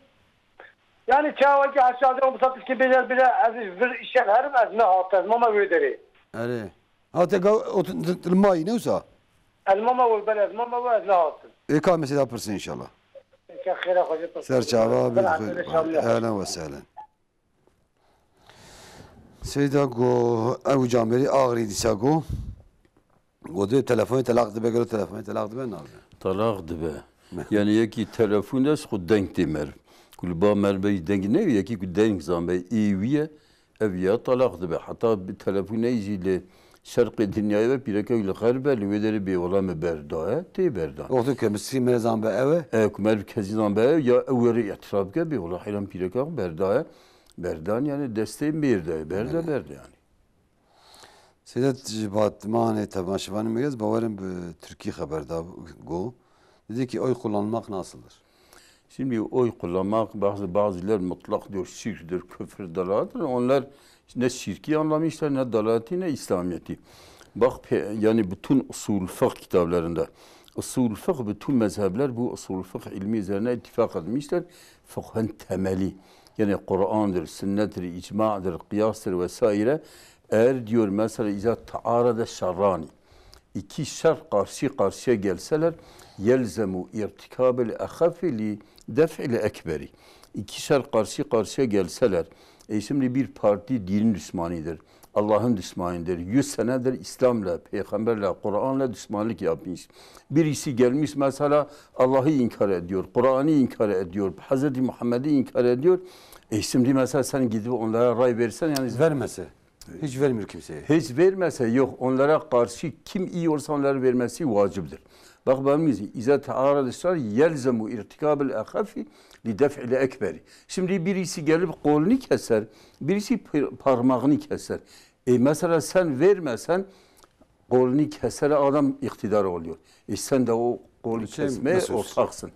Yani çawa ki aşağıda on saat ki bile bile ez vir işe herim ez ne hat ez mama wê derê. Erê. Ha te ga o t-, t-, t-, li mayî ne wisa? El mama wê bele ez mama wê ez ne hatim. Ê ka mesela pirsin inşallah. Ke xêra xwe jê pirsin. Serçava bi xêr. Ehlen ve sehlen. Seyda go ew camêrî axirî dîsa go. Got, telefonê telaq dibe, gelo telefonê telaq dibe, nabe? Telaq dibe. Ne. Yani yekî telefon de xwe deng tê meriv. Ku li ba meriv beyî deng ne, yekî ku deng zan be, ê wî ye, ev ya telaq dibe. Heta bi telefonê jî li şerqê dinyayê be, pîreke wî li xerb be, li wê derê bê wela me berdaye, tê berdan. Wexto ke misî me zan be ew e? E, ku meriv kesî zan be ew, ya ew werê îtiraf bike, bê wela heyran pîreka xwe berdaye. Berdan yani destê mêr de, berde, berde yani. Sedat ji Batmanê temaşevanê me geldi, bawerim bi Tirkî xeber da go. Dedi ki oy kullanmak nasıldır? Şimdi oy kullanmak bazı bazılar mutlak diyor şirktir, küfür, dalalettir. Onlar ne şirki anlamışlar, ne dalaleti, ne İslamiyeti. Bak pe- yani bütün usul fıkh kitaplarında usul fıkh bütün mezhepler bu usul fıkh ilmi üzerine ittifak etmişler. Fıkhın temeli yani Kur'an'dır, sünnettir, icma'dır, kıyastır vesaire. Eğer diyor mesela iza taarada şerrani, iki şer karşı karşıya gelseler, yelzemu irtikabil ehafi li def'il ekberi. İki şer karşı karşıya gelseler, e şimdi bir parti dinin düşmanıdır, Allah'ın düşmanıdır, yüz senedir İslam'la, Peygamberle, Kur'an'la düşmanlık yapmış. Birisi gelmiş mesela Allah'ı inkar ediyor, Kur'an'ı inkar ediyor, Hazreti Muhammed'i inkar ediyor. E şimdi mesela sen gidip onlara ray versen yani vermese. Hiç vermiyor kimseye. Hiç vermese yok. Onlara karşı kim iyi olsa onları vermesi vaciptir. Bak ben mi? İza taarada şer yelzemu irtikabil ahafi li def'il ekberi. Şimdi birisi gelip kolunu keser, birisi par- parmağını keser. E mesela sen vermesen kolunu keser adam iktidar oluyor. E sen de o kolu kesmeye ortaksın.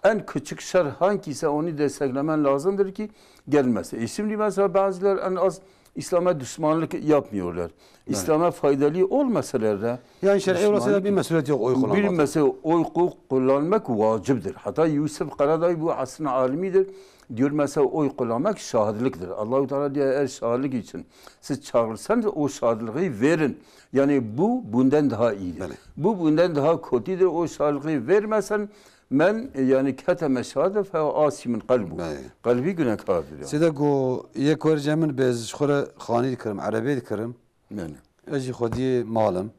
En küçük şer hangisi ise onu desteklemen lazımdır ki gelmez. E şimdi mesela bazılar en az İslam'a düşmanlık yapmıyorlar. İslam'a faydalı olmasalar da yani şer'i olsa da bir mesuliyet yok oy kullanmak. Bir mesela oy ku- kullanmak vaciptir. Hatta Yusuf Karaday bu aslında alimidir. Diyor mesela oy kullanmak şahitliktir. Allahu Teala diyor eğer şahitlik için siz çağırsanız o şahitliği verin. Yani bu bundan daha iyidir. Bele. Bu bundan daha kötüdür. O şahitliği vermesen men e, yani keteme şahade fe asimin kalbu. Bele. Kalbi günahkardır yani. Sede go yek werce min bez xore xanî dikirim, erebê dikirim. Yani. Ez jî xwediyê malim.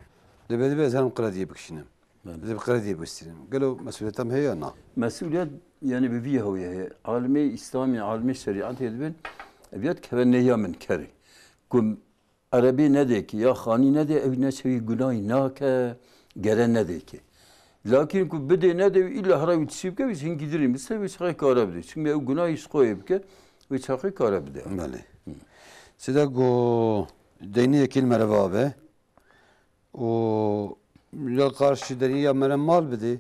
Dibê dibê ez herim krediyê bikişînim. Belê. Ez ê bi krediyê bistînim. Gelo mesuliyeta me heye ya na? Mesuliyet yani bi vî hewye heye. Alimê İslamî, alimê şerîetê dibin, ev ya dikeve nêya min kerê. Ku erebê nedê ki, ya xanî nedê, ew neçewî gunahî nake, gere nedê ki. Lakin ku bidê nedê, îlla hira wî tişî bike, wî hinkî dirî bise, wî çaxê kare bide. Çünkü ew gunahî ji xwe yê bike, wî çaxê kare bide. Belê. Hı. Sida ku deynê yekê li mereva be, û ya qarşî derî ya mere mal bidê.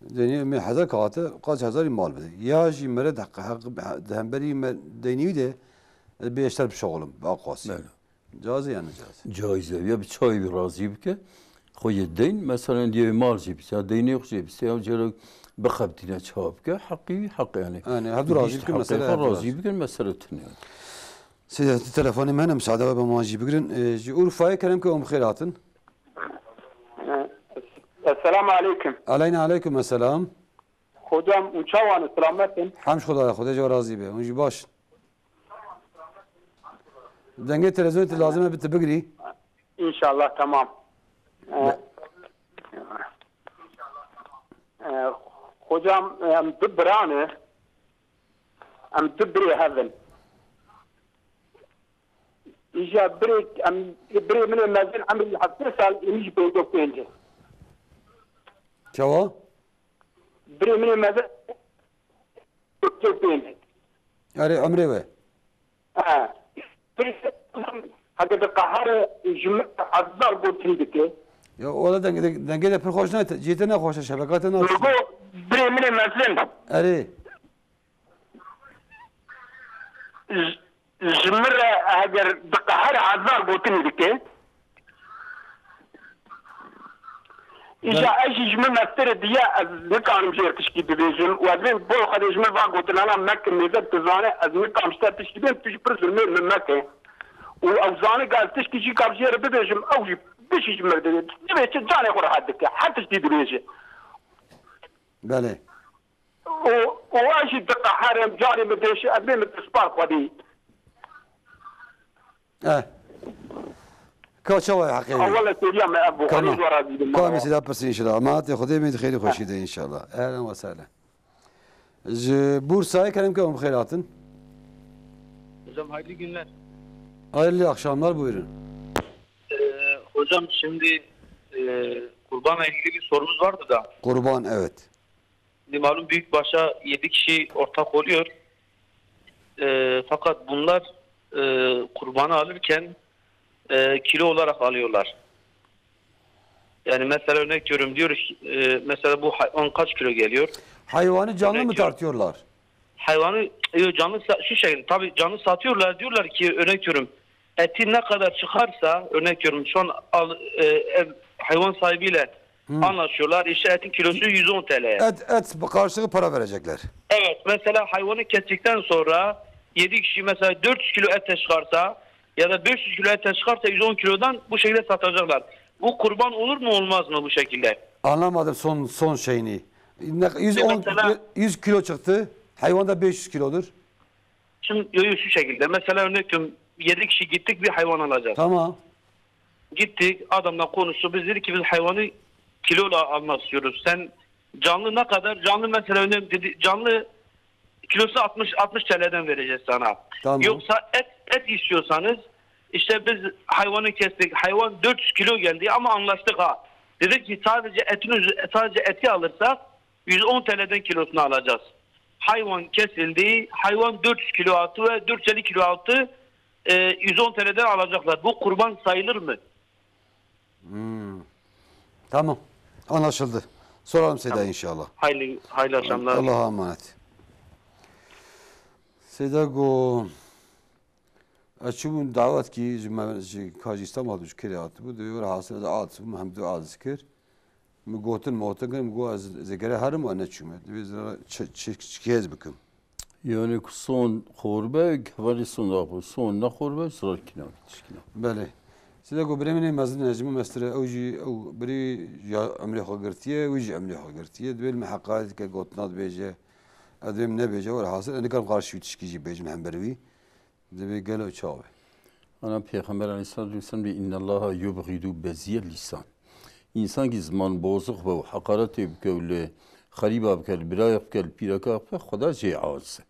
Denî min hezar kağıtı kaç hezarî mal bidê. Ya jî mere de heq, heq, di hemberî me deynî de ez bê eşter bişoxulim, bi aqwasî. Belê. Caiz e ya ne caiz? Caiz e. Ya bi çayê wî razî bike. Xwe yê deyn, mesela diye mal jî bise, ya deynê xwe jî bise, ya cere bixebitîne çawa bike, heqî wî heq yani. Yani, hevdu razî bikin, mesela hevdu razî bikin, mesele tune. Seyda, tu telefonê me ne, müsaade ve bi wan jî bigirin. Ee, ji Urfayê kerem ke hûn bi xêr hatin. Esselamu aleyküm. Aleyna aleyküm esselam. Hocam, hûn çawan in, selamet in? Hemd Xwedayê, Xwedê ji we razî be. Hûn jî baş in. Dengê televîzyonê tu lazim e bi tu bigirî. İnşallah, tamam. Ee, e, hocam, em du biran e, em du birê hev in. Îja birê, em, birê min ê mezin emrî heftê sal, êmî jî pêncî û pênc e. Çawa? Birê min ê mezin pêncî û pênc e. Erê, emrê we. Ha. Birê min heke diqehire ji min hezar gotinî dike. Ya, ola deng-, deng-, dengê de pir xweş ne, cihê te ne xweş e, şebeka te ne xweş e. Go, birê min ê mezin. Erê. Ji, ji min re heger diqehire hezar gotinî dike. Îja ez jî ji min mestirê diye ez nikarim jê tişkî bibêjim û ez bên bo Xwedê ji min va gotinana mekim mêze tu zane ez nikarim ji te tişkî bêm tu jî pir zulmê min meke. Û ew zane ka ez tişkî jî kar jê re bibêjim ew jî bişî ji min re dibê çi canê xwe rehet dike her tiştî dibêje. Belê. û, û ez jî diqeherim, carê min dêşe, ez bê min dispar Xwedê. Eh. Ka çawa ye heqê wî? Ewele soruya me ev bû. Tamam. Xwedê zor razî bin. Ka me sida pirsin inşallah. Emanetê Xwedê bin xêrî xweşî de inşallah. Ehlen ve sehlen. Ji Bursa'ya kerem ke bi xêr hatin. Hocam hayırlı günler. Hayırlı akşamlar, buyurun. Ee, hocam şimdi e, kurbanla ilgili bir sorumuz vardı da. Kurban, evet. Şimdi malum büyükbaşa yedi kişi ortak oluyor. Ee, fakat bunlar e, kurbanı alırken e, kilo olarak alıyorlar. Yani mesela örnek veriyorum diyoruz ki, e, mesela bu hayvan kaç kilo geliyor? Hayvanı canlı mı tartıyorlar? Hayvanı yok, canlı sa- şu şekilde tabii canlı satıyorlar, diyorlar ki örnek veriyorum eti ne kadar çıkarsa örnek veriyorum şu an al, e, ev, hayvan sahibiyle anlaşıyorlar. İşte etin kilosu yüz on T L'ye. Et, et karşılığı para verecekler. Evet, mesela hayvanı kestikten sonra yedi kişi mesela dört yüz kilo et çıkarsa ya da beş yüz kilo et çıkarsa yüz on kilodan bu şekilde satacaklar. Bu kurban olur mu olmaz mı bu şekilde? Anlamadım son son şeyini. Ne, yüz on, mesela yüz kilo çıktı. Hayvan da beş yüz kilodur. Şimdi yo, yo, şu şekilde. Mesela örnek veriyorum yedi kişi gittik bir hayvan alacağız. Tamam. Gittik, adamla konuştuk. Biz dedik ki biz hayvanı kiloyla almak istiyoruz. Sen canlı ne kadar? Canlı mesela önemli dedi. Canlı kilosu altmış, altmış T L'den vereceğiz sana. Tamam. Yoksa et, et istiyorsanız işte biz hayvanı kestik. Hayvan dört yüz kilo geldi ama anlaştık ha. Dedik ki sadece etin üzü- sadece eti alırsak yüz on T L'den kilosunu alacağız. Hayvan kesildi. Hayvan dört yüz kilo altı ve dört yüz elli kilo altı e, yüz on T L'den alacaklar. Bu kurban sayılır mı? Hmm. Tamam. Anlaşıldı. Soralım Seyda inşallah. Hayırlı, hayırlı akşamlar. Allah'a emanet. Seyda go, ez çûbûm dawetkî ji me, ji Kajî Îslam hatibû, ji Kirê hatibû. Divê were hasil ez aciz bûm, hemdû aciz kir. Min gotin, motin kir, min got, "Ez zêkere herim û neçûme." Divê zira çi, çi, çi kez bikim? Yani ku son xorbe, kevanê son da xwe, son ne xorbe, zira kîna, tişkîna. Belê. Side ku birê min ê mezin e, ji min mestir e, ew jî, ew birî ya emrê xwe girtiye, wî jî emrê xwe girtiye. Divê li min heqaret dike, gotina dibêje. Ez divê min nebêje, were hasil, ez nikarim qarşî wî tişkî jî bêjim hember wî. Divê gelo çawa be? Ana Pêxember aleyhissalatu vesselam dê, "Innallaha yubghidu beziyel lisan." Însan kî ziman bozix be û heqaretê bike û li xerîba bike, li birayek bike, li pîreka bike, Xweda jê aciz e.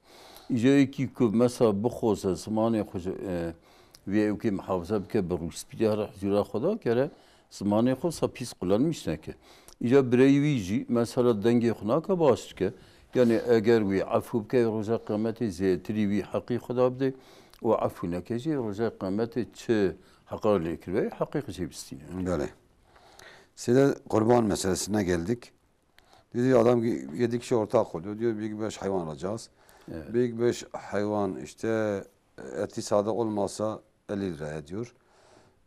Îca yekî ku mesela bixwaze zimanê xwe ji, e, vê ewkê mihafize bike, bi rûspîtî here huzûra Xweda, gere zimanê xwe wisa pîs kullanmîş neke. Îca birayê wî jî mesela dengê xwe nake baş dike. Yani eger wî efû bike, roja qiyametê zêtirî wî heqî Xweda bide û efû neke jî, roja qiyametê çi heqa lê kiribe, heqê xwe jê bistîne. Belê. Seyda, kurban meselesine geldik. Dedi adam ki yedi kişi ortak oluyor. Diyor bir beş hayvan alacağız. Evet. Bir beş hayvan işte eti sade olmasa elli lira ediyor.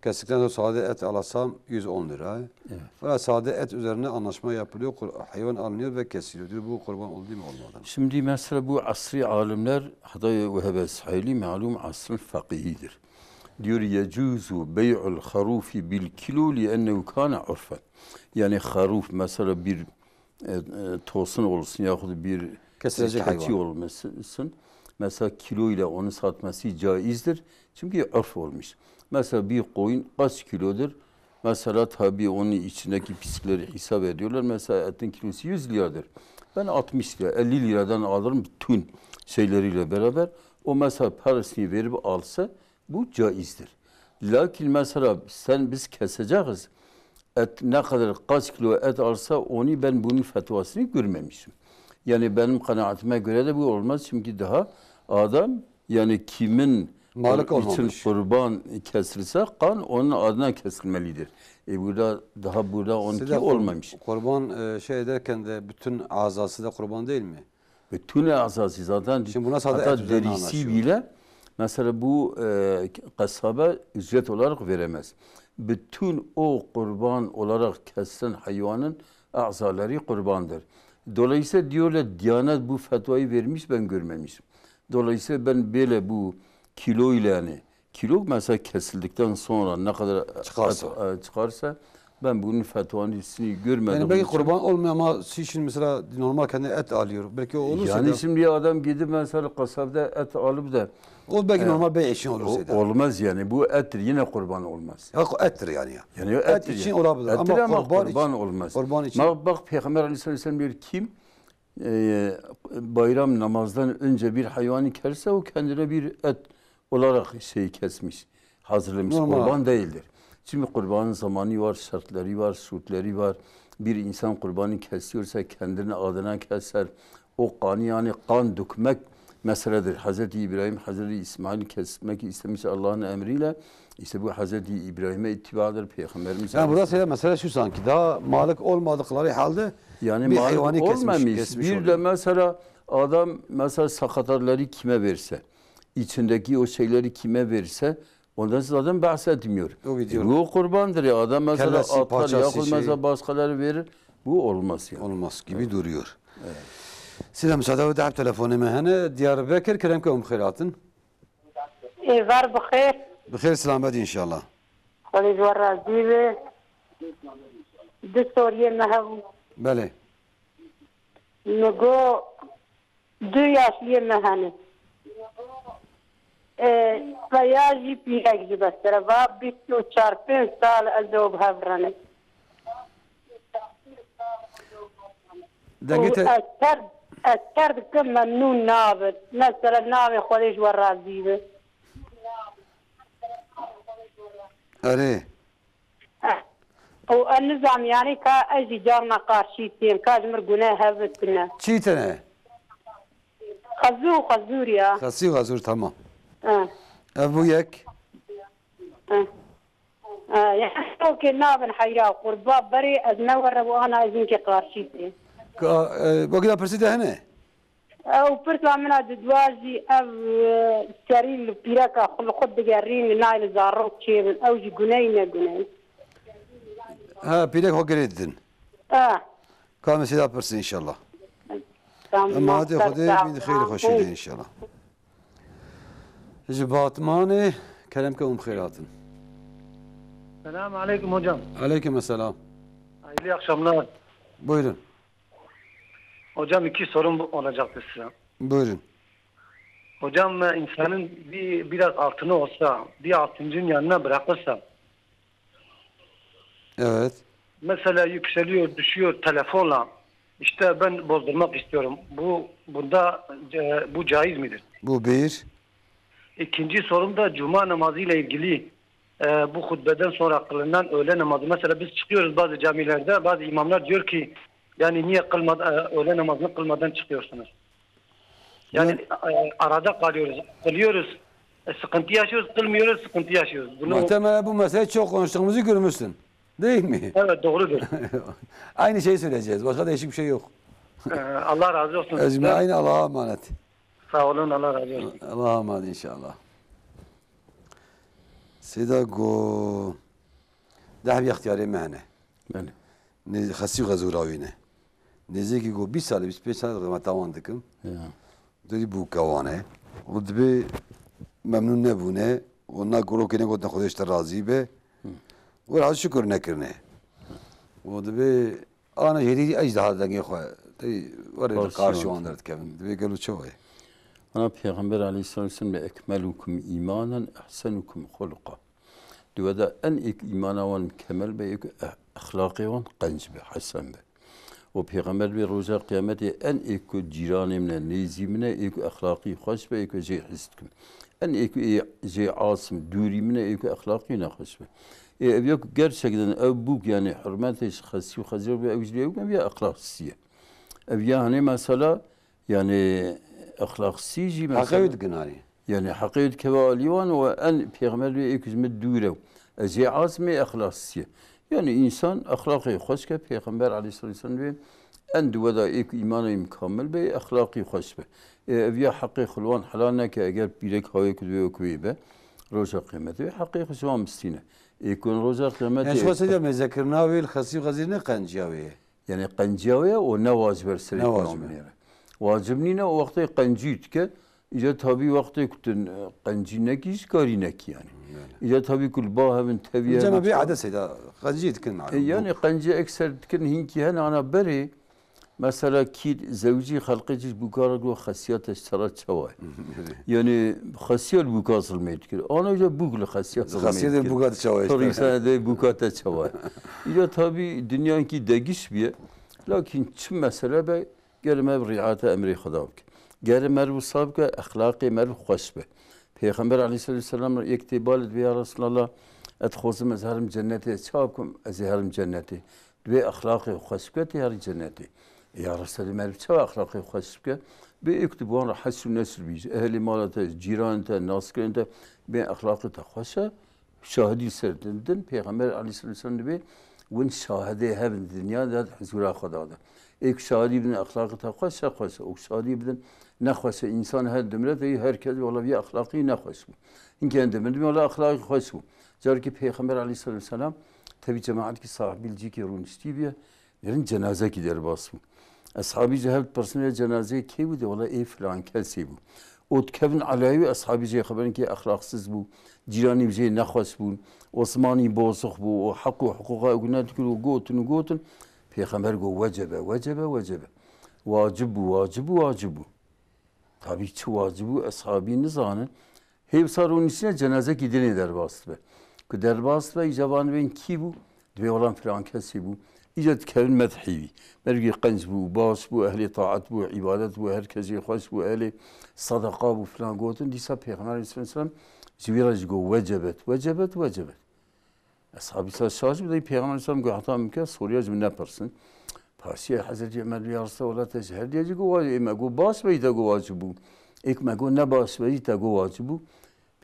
Kesikten sonra sade et alasam yüz on lira. Evet. Fakat sade et üzerine anlaşma yapılıyor. Kur- Hayvan alınıyor ve kesiliyor. Diyor bu kurban oldu mu olmadı mı? Şimdi mesela bu asri alimler, hatta Vehebe Sahili malum asrın fakihidir. Diyor, "Yecuzu bey'ul harufi bil kilo li ennehu kana urfen." Yani haruf mesela bir e, e, tosun olsun yahut bir Kesilecek zikati hayvan. Olmasın. Mesela kilo ile onu satması caizdir. Çünkü örf olmuş. Mesela bir koyun kaç kilodur? Mesela tabii onun içindeki pislikleri hesap ediyorlar. Mesela etin kilosu yüz liradır. Ben altmış lira, elli liradan alırım bütün şeyleriyle beraber. O mesela parasını verip alsa bu caizdir. Lakin mesela sen biz keseceğiz. Et ne kadar kaç kilo et alsa onu ben bunun fetvasını görmemişim. Yani benim kanaatime göre de bu olmaz. Çünkü daha adam yani kimin Malik için olmamış. Kurban kesilse kan onun adına kesilmelidir. E burada daha burada onunki Size kur- olmamış. Kurban e, şey ederken de bütün azası da kurban değil mi? Bütün azası zaten Şimdi buna sadece hatta et üzerine derisi anlaşıyor. Bile mesela bu e, kasaba ücret olarak veremez. Bütün o kurban olarak kesilen hayvanın azaları kurbandır. Dolayısıyla diyorlar Diyanet bu fetvayı vermiş ben görmemişim. Dolayısıyla ben böyle bu kilo ile yani kilo mesela kesildikten sonra ne kadar Çıkarsa. et- e, çıkarsa ben bunun fetvanın üstünü görmedim. Yani belki için. Kurban olmuyor ama siz şimdi mesela normal kendi et alıyor. Belki o olursa Yani da şimdi adam gidip mesela kasapta et alıp da O belki e, normal bir eşin olursa o- da. Olmaz yani bu ettir yine kurban olmaz. Ya ettir yani ya. Yani o Et ettir için yani. Olabilir Ettir ama ama kurban kurban için- olmaz. Kurban için. Bak, bak Peygamber Aleyhisselam diyor kim e, bayram namazdan önce bir hayvanı kerse o kendine bir et olarak şey kesmiş, hazırlamış. Normal. Kurban değildir. Çünkü kurbanın zamanı var, şartları var, şurutları var. Bir insan kurbanı kesiyorsa kendini adına keser. O kanı yani kan dökmek meseledir. Hazreti İbrahim, Hazreti İsmail kesmek istemiş Allah'ın emriyle. İşte bu Hazreti İbrahim'e ittibadır, Peygamberimiz Yani burada Aleyhisselam. Mesele şu sanki daha malik olmadıkları halde Yani bir malik hayvanı kesmiş, olmamış. Kesmiş Bir oluyor. De mesela adam mesela sakatatları kime verse, içindeki o şeyleri kime verse ondan zaten bahsetmiyor. O gidiyor. E, bu kurbandır ya. Adam mesela Kellesi, atar parçası yahut şey. Mesela başkaları verir. Bu olmaz yani. Olmaz gibi duruyor. Size müsaade ve dahil telefonu me hene. Diyarbekir, kerem ke um xêr hatin. Êvar bi xêr. Bi xêr selamet inşallah. Xwedê ji we razî be. Du soriyê me hebû. Belê. Min got, du yaşliyê me hene. E, Feya jî pîrek ji bes tere va bîst û çar pênc sal ez ê bi hev re ne. Dengê Û te ez her, ez her dikim memnûn nabin. Mesela navê Xwedê ji we razî be. Erê. Û ez nizam yani ka ez jî carna qarşî têm, ka ji mir gune hev tune. Çî tene? Xezû, xezûr ya. Xesî xezûr, tamam. Ha. Ev bû yek. Ha. Ha, yani okê nabin heyra qurba berê ez ne were bu ana ez hinkê qarşî têm. Ka, e, wekî da pirsî de hene? Ew pirsa min a didwa jî ev, e, serî li pîreka xwe li xwe digerîn, li nayê li zarok çêbin. Ew jî guneyî ne guneyî. Ha, pîrek xwe girê didin. Ha. Ka em sêda pirsin inşallah. Tamam, Em hadê ser Xwedê sağ bîn xêr ol. Xweşî de inşallah. Ji Batmanê kerem ke hûn bi xêr hatin. Selamun aleyküm hocam. Aleyküm selam. Hayırlı akşamlar. Buyurun. Hocam, iki sorum olacaktı size. Buyurun. Hocam, e, insanın bir, biraz altını olsa, bir altıncının yanına bırakırsa, Evet. mesela yükseliyor, düşüyor telefonla, işte ben bozdurmak istiyorum. Bu, bunda, e, bu caiz midir? Bu bir. İkinci sorum da cuma namazı ile ilgili. E, bu hutbeden sonra kılınan öğle namazı. Mesela biz çıkıyoruz bazı camilerde, bazı imamlar diyor ki, yani niye kılmadı, e, öğle namazını kılmadan çıkıyorsunuz? Yani, Yani e, arada kalıyoruz. Kılıyoruz, e, sıkıntı yaşıyoruz, kılmıyoruz, sıkıntı yaşıyoruz. Bunu Muhtemelen bu meseleyi çok konuştuğumuzu görmüşsün. Değil mi? Evet, doğrudur. Aynı şeyi söyleyeceğiz. Başka değişik bir şey yok. E, Allah razı olsun sizden. Ecmaîn Allah'a emanet. Sağ olun, Allah razı olsun. Allah'a emanet inşallah. Sêda go deh bi extiyarê me hene. Belê. Nê-, xesî û xezûra wî ne. Nêzîkî go bîst salê, bîst pênc salê xizmeta wan dikim. Ya. Derî bûke wan e. Û dibê memnûn nebûne. Û na gurokê ne gotine Xwedê ji te razî be. Hı. Û razî şukir nekirine. Û dibê Ana jêrî ez daha dengê xwe. Tey were Karşı karşı wan. Wan derdikevin. Dibê gelo çawa ye? Ana Peygamber aleyhisselam sın be ekmelukum imanen ehsenukum xuluqa. Diwe de en ek imana wan kemel be, ek eh-, exlaqê wan qenc be, hesen be. Û Pêxember dibê roja qiyametê en ê ku cîranê min e, nêzî min e, ê ku exlaqî xweş be, ê ku jê hez dikim. En ê ku ê jê asim dûrî min e, ê ku exlaqî nexweş be. Ê ev ya ku gerçekten ew bûk, yanî hurmetê ji xesî û xezir be, ew ji lê ew ev ya exlaqsî ye. Ev ya hanê mesela, yanî exlaqsî jî Heqê mesela wî dikin anî. Yanî heqê wî dikeve alî wan û en Pêxember dibê ê ku ji min dûr e. Ez jê asim ê exlaqsî ye. Yanî însan exlaqê xweş ke, Pêxember aleyhisselatu vesselam dibê en di we de ê ku îmana wî mikamil be, ê exlaqî xweş be. Ê ev ya heqê xwe li wan helal neke, eger pîrek hawê ku divê wek wê be, roja qiyamete wê heqê xwe ji wan bistîne. Ê ku roja qiyamete Yani şu anda mêzekirina wê li xesî û xezîr ne qenciya wê ye. Yanî qenciya wê ye û ne wacib e li serê Ne wacib e. Wacib nîne û wextê qencî dike, îca tabî wextê ku tu, e, qencî nekî, ji karî nekî yanî. Belê. Îca tabî ku li ba hebin tevî Îca hebin me bê çawa- edesê de qencî dikin malum. E, yanî qencî ekser dikin, hinkî hene ana berê. Mesela kî zewcî xelqê cî ji bûka re got xesiyate ji te re çawa ye? Belê. Yanî xesiya li bûka zilmê dikir. Ana îca bûk li xesiya zilmê Xesiyetê dikir. Bûka te çawa ye? Pirî sene de bûka te çawa ye? Îca tabî dinyankî degiş bûye. Lakin çi mesele be, Gere me bi riayeta emrê Xweda bike. Gere meriv wisa bike, exlaqê meriv xweş be. Pêxember aleyhisselatu vesselam yek tê balê dibê, ya Resulallah, ez dixwazim ez herim cennetê, ez çawa bikim ez ê herim cennetê? Dibê exlaqê xweş bike, tê herî cennetê. E, ya Resulallah, meriv çawa exlaqê xweş bike? Bê ê ku tu bi wan re hesr û nesr bî, ji ehlê mala te, ji cîranên te, naskirin te, bê exlaqê te xweş e, Şahidî ser din, din Pêxember aleyhisselam dibê win şahidê hebin di dinya de, di hizûra Xweda de. Ê ku şahidî bidin exlaqê te xweş e, xweş e. Û ku şahidî bidin nexweş e, însan her dimre te, her kes wela vî exlaqî nexweş bû. Hinkên dimrin, wela exlaqî xweş bû. Carekî Pêxember aleyhisselam selam tevî cemaetkî sahibî li cîkê rûniştî bûye. Derin cenazekî derbas bû. Eshabî jî hev dipirsîne, cenazeyê kê bû? De wela ê filan kesê bû. Û dikevin aleyhî wî, eshabî jê xeberin kê exlaqsiz bû, cîranî jê nexweş bûn, osmanî bozix bû, û heq û hiqûqa ew nedikir û gotin û gotin. Pêxember got, wecebe, wecebe, wecebe. Wacib bû, wacib bû, wacib bû. Tabî çi wacib bû, eshabî nizanin. Hê wisa rûniştine cenazekî dinê derbas dibe. Ku derbas dibe, îca van bên kî bû? Dibê wela filan kesî bû. Îca dikevin medhî wî. Merivî qenc bû, baş bû, ehlê taet bû, îbadet bû, her kesî xweş bû, ehlê sedeqa bû, filan gotin. Dîsa Pêxember aleyhisselam ji wî re jî got, wecebet, wecebet, wecebet. Eshabî sa şaş bû, dey Pêxember aleyhisselam got, heta min ke soruya ji min nepirsin. Paşiye Hezretî Ömer ya Resulallah, te ji her diye jî got, wacib, ê me got, baş be, te got, wacib bû. Ê ku me got, ne baş be, te got, wacib bû.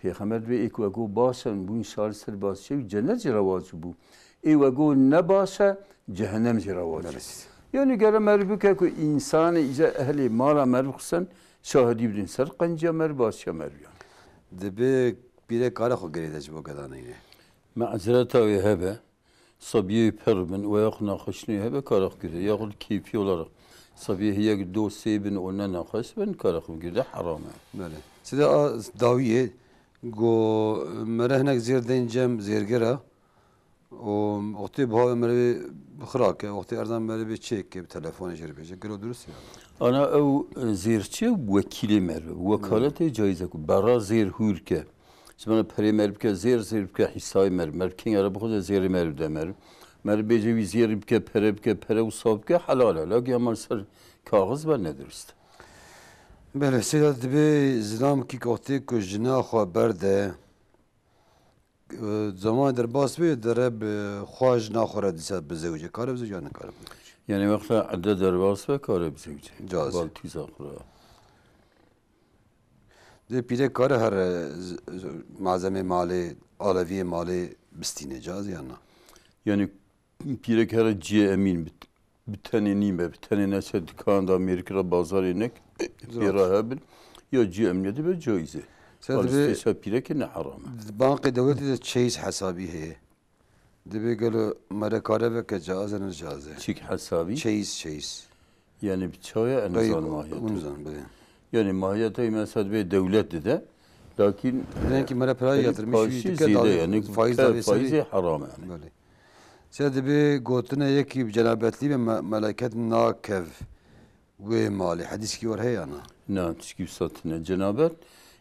Pêxember dibê, ê ku we got, baş e, bûn şar ser baş çê, cennet jî re wacib bû. Ê we got, ne baş e, cehennem jî re wacib bû. Belê. Yanî gere meriv bike ku însanê îca ehlê mala meriv xisen, şahidî bidin ser qenciya meriv, başiya meriv yanî. Dibê pîrek kare xwe girê de ji bo gedaneyne. Mezreta wê hebe, sabiyê wî pir bin, û ya xwe nexweşînê hebe, kare xwe girê. Ya xwe keyfî olarak sabiyê heye ku do sê bin û ne nexweş bin, kare xwe girê, heram e. Belê. Sida a dawiyê go mere hinek zêr deyn cem zêrgera û wextê bihave merivê xirake, wextê erdan merivê çêke, bi telefonê jê re bêje. Gelo durust ya? Ana ew, e, zêrçi wekîlê meriv, wekaletê caiz e ku berra zêr hûr ke. Ji bana perê meriv bike, zêr, zêr bike, hîsayê meriv. Meriv kenya re bixwaze zêrê meriv de meriv. Meriv bêje wî zêr bike, pere bike, pere wisa bike, helal e. Laki hema li ser kaxiz be ne durust. Belê, sêda dibê zilamkî wextê ku jina xwe berde, e, zemanê derbas bê, dere bi xwe jina xwe re dîsa bizewicê. Kare bizewicê ya nikare bizewicê? Yanî wexta ede derbas be, kare bizewicê. Caiz. Bal tîza xwe re. Dê pîrek kare here z-, z-, malzemê malê, aleviyê malê bistîne, caz ya na? Yanî pîrek here ciyê emîn bi, bi tenê nîme, bi tenê neçe dikan da mêrikira bazarê nek, pê re hebin, ya ciyê emniyetê be caiz e. Sen dibê Alistêşa pîrekê ne heram e. Di bankê dewletê de çeyiz hesabî heye. Dibê gelo mere kare veke caiz e, ne caiz e? Çik hesabî? Çeyiz, çeyiz. Yanî bi çaya en Qey-, zan mahiyetê. Hûn zan, belê. Yanî mahiyetê mesela dibê dewlet dide. Lakin Dinenkî mere pira yatırmış, paşî dike zêde, dalê yanî faîz ke dalê serê. Faîzê heram e yanî. Belê. Se dibê gotine yekî bi cenabetlî be me-, meleket nakev. Wê malê hedîskî wer heye ya na? Na, tişkî wisa tune. Cenabet,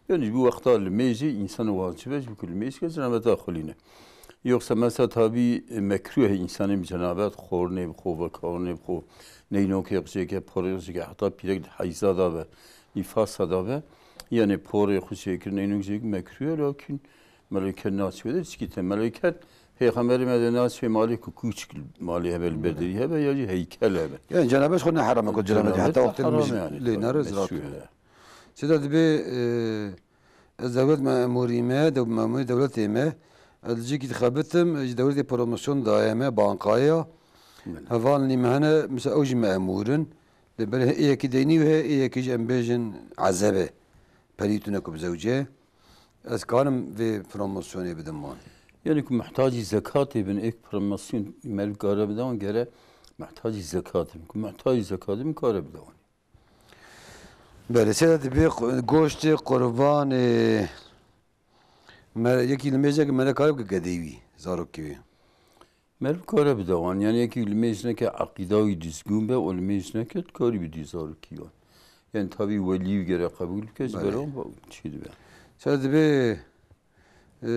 yanî ji bo wexta limêjê însan wacib e, ji bo ku limêj ke cenabeta xulîne. Yoksa mesela tabi, e, mekruh e insanê bi cenabet xornê bixwe, vekarnê bixwe, neynokê qicêke, porê qicêke, heta pîrek di heyza da be, nîfasa da be. Yani porê xwe çêkir, neynok çêkir mekruh e, lakin meleke naçe de çikî te meleket, Pêxemberê me de naçe malê ku kûçik malê hebe, li berderî hebe, ya jî heykel hebe. Yani cenabet xwe ne heram e ku cenabet, cenabet heta wextê haram yani, lê nere meşru zirat. Sêda dibê, e, ez dewlet memurî me, dew-, memurê dewletê me, ez li cîkî dixebitim, ji dewletê promosyon daye me, bankaya. Belê. Hevalên me hene, mesela ew jî memûr in. Lê belê hê yekî deynî û hê yekî jî em bêjin ezebe, perî tune ku bi zewce. Ez karim vê promosyonê bidim wan. Yani ku muhtacî zekatê bin, êk promosyon meriv kare bide wan, gere muhtacî zekatê bin. Ku muhtacî zekatê bin kare bide wan. Belê, sê de dibê qu-, goştê qurbanê. Me-, yekî limêjneke mele kare bike gedeyî wî, zarokê wî. Meriv kare bide wan. Yani yekî limêjneke eqîda wî dizgûn be, o limêjneke dikarî bidî zarokî wan. Yani tabî welî wî gere qebûl bike, ji Belê. Ber wan çî dibe. Sê de dibê, e,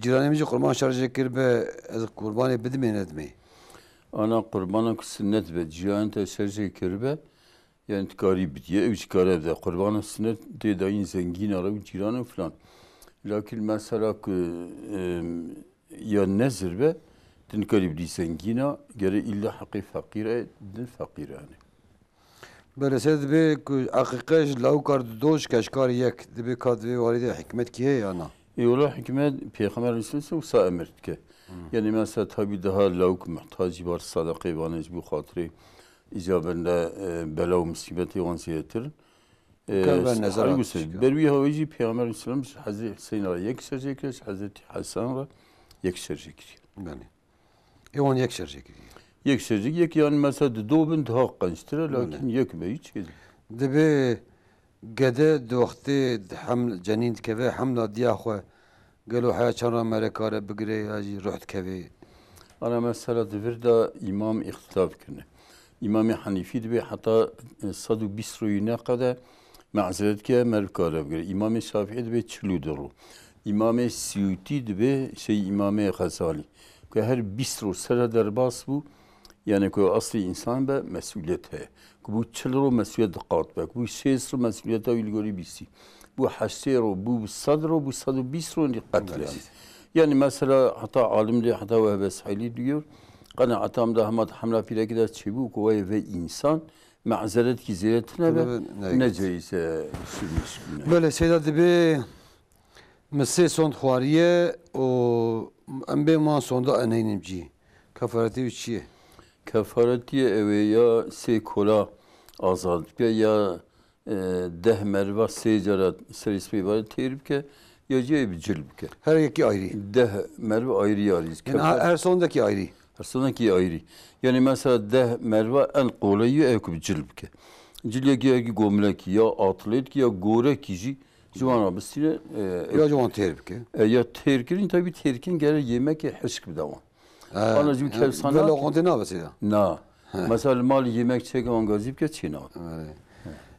cîranê min jî qurban şerjê kir be, ez qurbanê bidimê nedimê? Ana qurbana ku sinnet be, cîranê te şerjê kir be, Yani tu karî bidî, ew jî kare bide. Qurbana sinet tê dayîn zengîna re û cîran û filan. Lakin mesela ku, em, ya nezir be, tu nikarî bidî zengîna, gere îlla heqê feqîr e, din feqîr e yani. Belê, sê dibê ku eqîqe ji lawikar dido, ji keşkar yek, dibê ka di vê warî de hikmet kî heye ya na? Ê wela hikmet, Pêxember Aleyhisselam wisa emir dike. Hmm. Yani mesela tabî daha lawik muhtacî bar sadaqê vane ji bo xatirê îca bende, e, bela û musîbetê wan zêdetir in. E, Ker ben nezera Aleyhisselam. Ber wî hawê jî Pêxember Aleyhisselam ji Hezretî Huseyna re yek şerjê kiriye, ji Hezretî Hesen re yek şerjê kiriye. Belê. Ê wan yek şerjê kiriye. Yek şerjê, yek yani mesela di do bin daha qençtir e, Belê. Lakin yek be hiç şey. Dibê gede di wextê di hem cenîn dikeve, hemla diya xwe Gelo heya çend re mere kare bigire ya jî ruh dikevê? Ana mesela di vir de îmam îxtilaf kirine. Îmamê Henîfî dibê heta, e, sed û bîst royî neqede mezeret ke meriv kare bigire. Îmamê Şafîî dibê çil û du ro. Îmamê Siyûtî dibê şey Îmamê Xezalî. Ku her bîst ro sere derbas bû, Yani ku eslî însan be, mesûliyet heye. Ku bû çil ro mesûliyet diqat be. Ku bû şêst ro mesûliyeta wî li gorî bîstî. Bû heştê ro, bû sed ro, bû sed û bîst ro, qetlê. Belê. Yani mesela heta alim lê, heta we hebes heylî diyor. Qenaeta min de hema di hemla pîrekî de çêbû ku wê vê însan mezeretkî zêde tune be, Tune be, ne ne caiz e sürmüş bine. Belê, seyda dibê Min sê sond xwariye û em bê wan sonda eneynim cî. Kefaretê wî çi ye? Kefaretiyê ew ê ya sê kola azad bike, ya, e, deh merva sê cara serê spê vare têr bike, ya jî ê bi cil bike. Her yekî ayrî? Deh merva ayrî ayrî. Yani Kefar- her sondekî ayrî? Her sondekî ayrî. Yani mesela deh merva en qolayî ew ku bi cil bike. Cil yekî, yekî gomlekî, ya atletî, ya gorekî jî Ji wan re bistîne, e, Ya ji wan têr bike. E, ya têr kirin, tabii têr kirin gere yemekê hişk bide wan. Ha, Ana jî ya, kevsana vela ki- kontê nabe sêda. Na. He. Mesela li malî yemek çêke wan gazî bike çê nabe. Evet.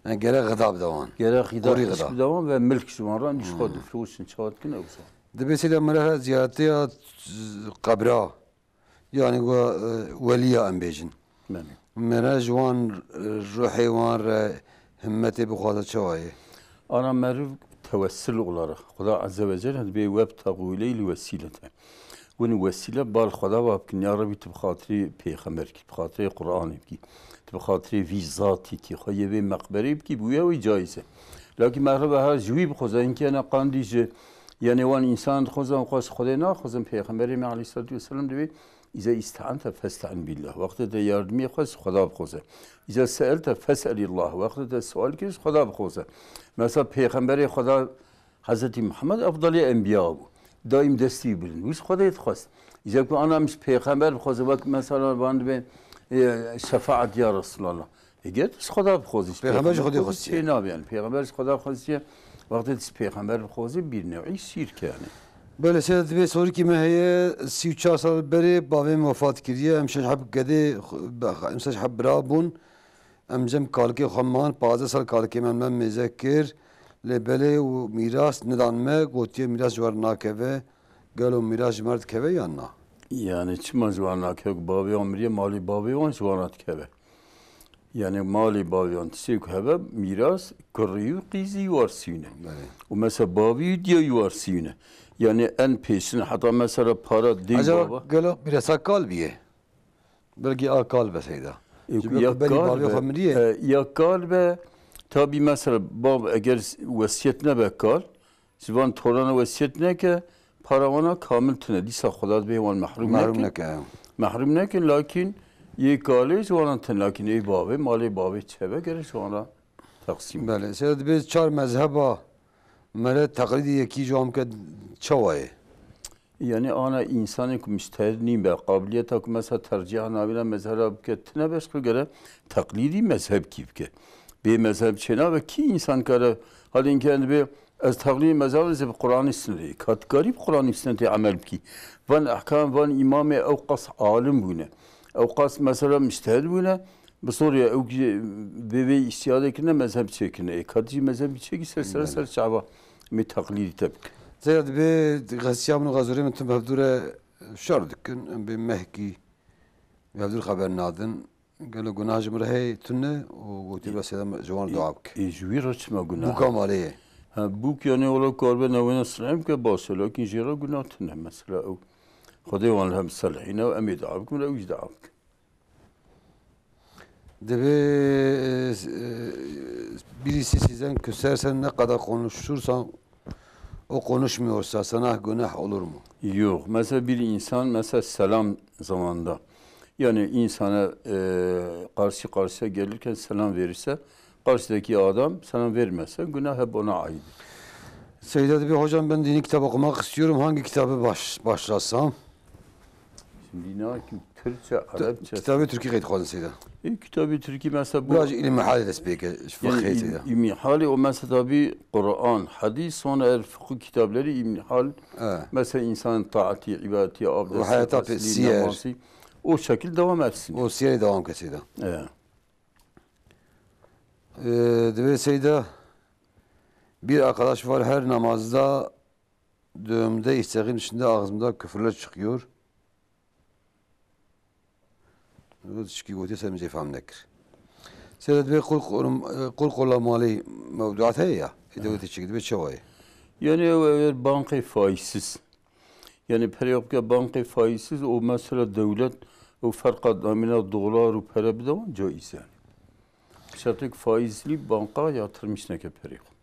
Yani gerek gıda bide wan. Gerek gıda Qorî hişk gıda. Bide wan ve milk ji wan re, nîş xwe Hmm. difroşin, çawa dikin, ew zan. Dibê sêda mere ziyaretê ya qebra. Yani we, e, weliya em bêjin. Belê. Mere ji wan, e, ruhê wan re himmetê bixwaze çawa ye? Ana meriv tewessul olarak Xuda Azze ve Celle dibê webtegu ileyhil vesilete. Win wesîle bal Xuda va bikin, ya Rebî tu bi xatirê pêxember kî, tu bi xatirê Qur'anê bikî, tu bi xatirê vî zatî kî, xwe yê vê meqberê bikî, bi wî ew ê caiz e. Lakin meriv her ji wî bixwaze, hinkî hene qandî ji, yani wan însan dixwazin, xwe ji Xwedê naxwazin, pêxemberê me aleyhissalatu vesselam dibê, İza iste'ante feste'in billah. Wextê te yardimiyê xwest, Xweda bixwaze. İza se'elte fes'elillah. Wextê te sual kir, Xweda bixwaze. Mesela Pêxemberê Xweda Hezretî Muhammed efdalê enbiya bû. Daîm destî bilind. Wî Xwedê dixwest. Îza ku ana min ji Pêxember bixwaze, wek mesela van dibê, e, şefaet ya Resulallah. Eger tu ji Xweda bixwazî, ji Pêxember ji Xwedê xwestiye. Çê nabe yani. Pêxember ji Xweda xwestiye. Wextê tu ji Pêxember bixwazî, bir newî şîrk e yani. Belê, sê dibê sorikî me heye, sî û çar sal berê bavê min wefat kiriye. Em şeş heb gedê, em şeş heb bira bûn. Em cem kalikê xwe man, pazdeh sal kalikê me, me mêze kir. Lê belê û mîras nedan me, gotiye mîras ji we re nakeve. Gelo mîras ji me re dikeve yan na? Yani çima ji wan nakeve ku bavê wan miriye, malê bavê wan ji wan re dikeve? Yani malê bavê wan tiştê ku hebe mîras kurî û qîzî warsî ne. Belê. Û mesela bavî û diyayî warsî ne. Yani en pêşin heta mesela para dê Acaba bava. Gelo mîrasa kal biye? Belkî a kal be Seyda. Ê, Ji ku ber ya ku belî kal bavê be, xwe miriye. E, ya kal be, tabî mesela bav eger wesiyet nebe kal, ji van torana wesiyet neke, para wana kamil tune. Dîsa Xweda dibê wan mehrûm Mehrûm nekin. neke. Mehrûm nekin, lakin yê kalê ji wana tune, lakin ê bavê, malê bavê çeve gere ji wana teqsîm. Belê, Seyda dibê çar mezheba mere teqlîdî yekî ji wan bike çawa ye? Yani ana insanê ku mujtehid nîn be, qabiliyeta ku mesela tercîha navîna mezheba bike tine be, ji xwe gere teqlîdî mezhebkî bike. Bê mezheb çênabe kî însan kare halên ke dibê ez teqlîdî mezheb zê bi Qur'anê sinirê. Ka dikarî bi Qur'anê sinetê emel bikî. Van ehkam, van îmamê ew qas alim bûne. Ew qas mesela mujtehid bûne. Bi zorê ew jî vê vê îstiyadê kirine, mezheb çêkirine. Ê, ka dijî mezhebî çêkî ser, ser, Belê. ser çava em ê teqlîdî te bikin. Zêya dibê xesiya min û xezûrê min tim hevdû re şer dikin. Em bê mehkî hevdûr xeber nadin. Gelo gunah ji min re heye tune û gotî Ê, be Seyda ji wan ê, dua bike. ê, ji wî re çima gunah? Bûka malê ye. Ha, bûk yani ola karibe newêne silehê bike baş e, lakin jê re gunah tune. Mesela ew Xwedê wan li hem selehîne û em ê dua bikin, ew jî dua bikin. Dibê, e, e, birisi sizden küserse ne kadar konuşursan o konuşmuyorsa sana günah olur mu? Yok. Mesela bir insan mesela selam zamanında yani insana e, karşı karşıya gelirken selam verirse karşıdaki adam selam vermezse günah hep ona ait. Seyda dibê hocam ben dini kitap okumak istiyorum. Hangi kitabı baş, başlasam? Şimdi ne ki Türkçe, Arapça. Kitabê Tirkî qey dixwazin Seyda. E, kitabê Tirkî mesela bu Biraz ilmi hal dest pê ke, Yani fiqhê il- Seyda. ilmi hali o mesela tabi Kur'an, hadis, sonra el fıkıh kitapları ilmi hal. Evet. Mesela insanın taati, ibadeti, abdesti, Ve hayata pe- gusli, siyer. namazı o şekil devam etsin. O siyerê devam ke Seyda. Evet. Ee, dibê Seyda bir arkadaş var her namazda döğümde isteğin içinde ağzımda küfürler çıkıyor. Bu tişkî gotiye ser min jê fehm nekir. Seyda dibê qul qul- qul qula malê mewduat heye ya. Ê dewletê çêkir dibê çawa ye? Yani ew eger bankê faizsiz. Yani perê bike bankê faizsiz û mesela dewlet ew ferqa namîna dolar û pere bide wan caiz yani. Şertê ku faizlî banka yatırmış neke perê xwe.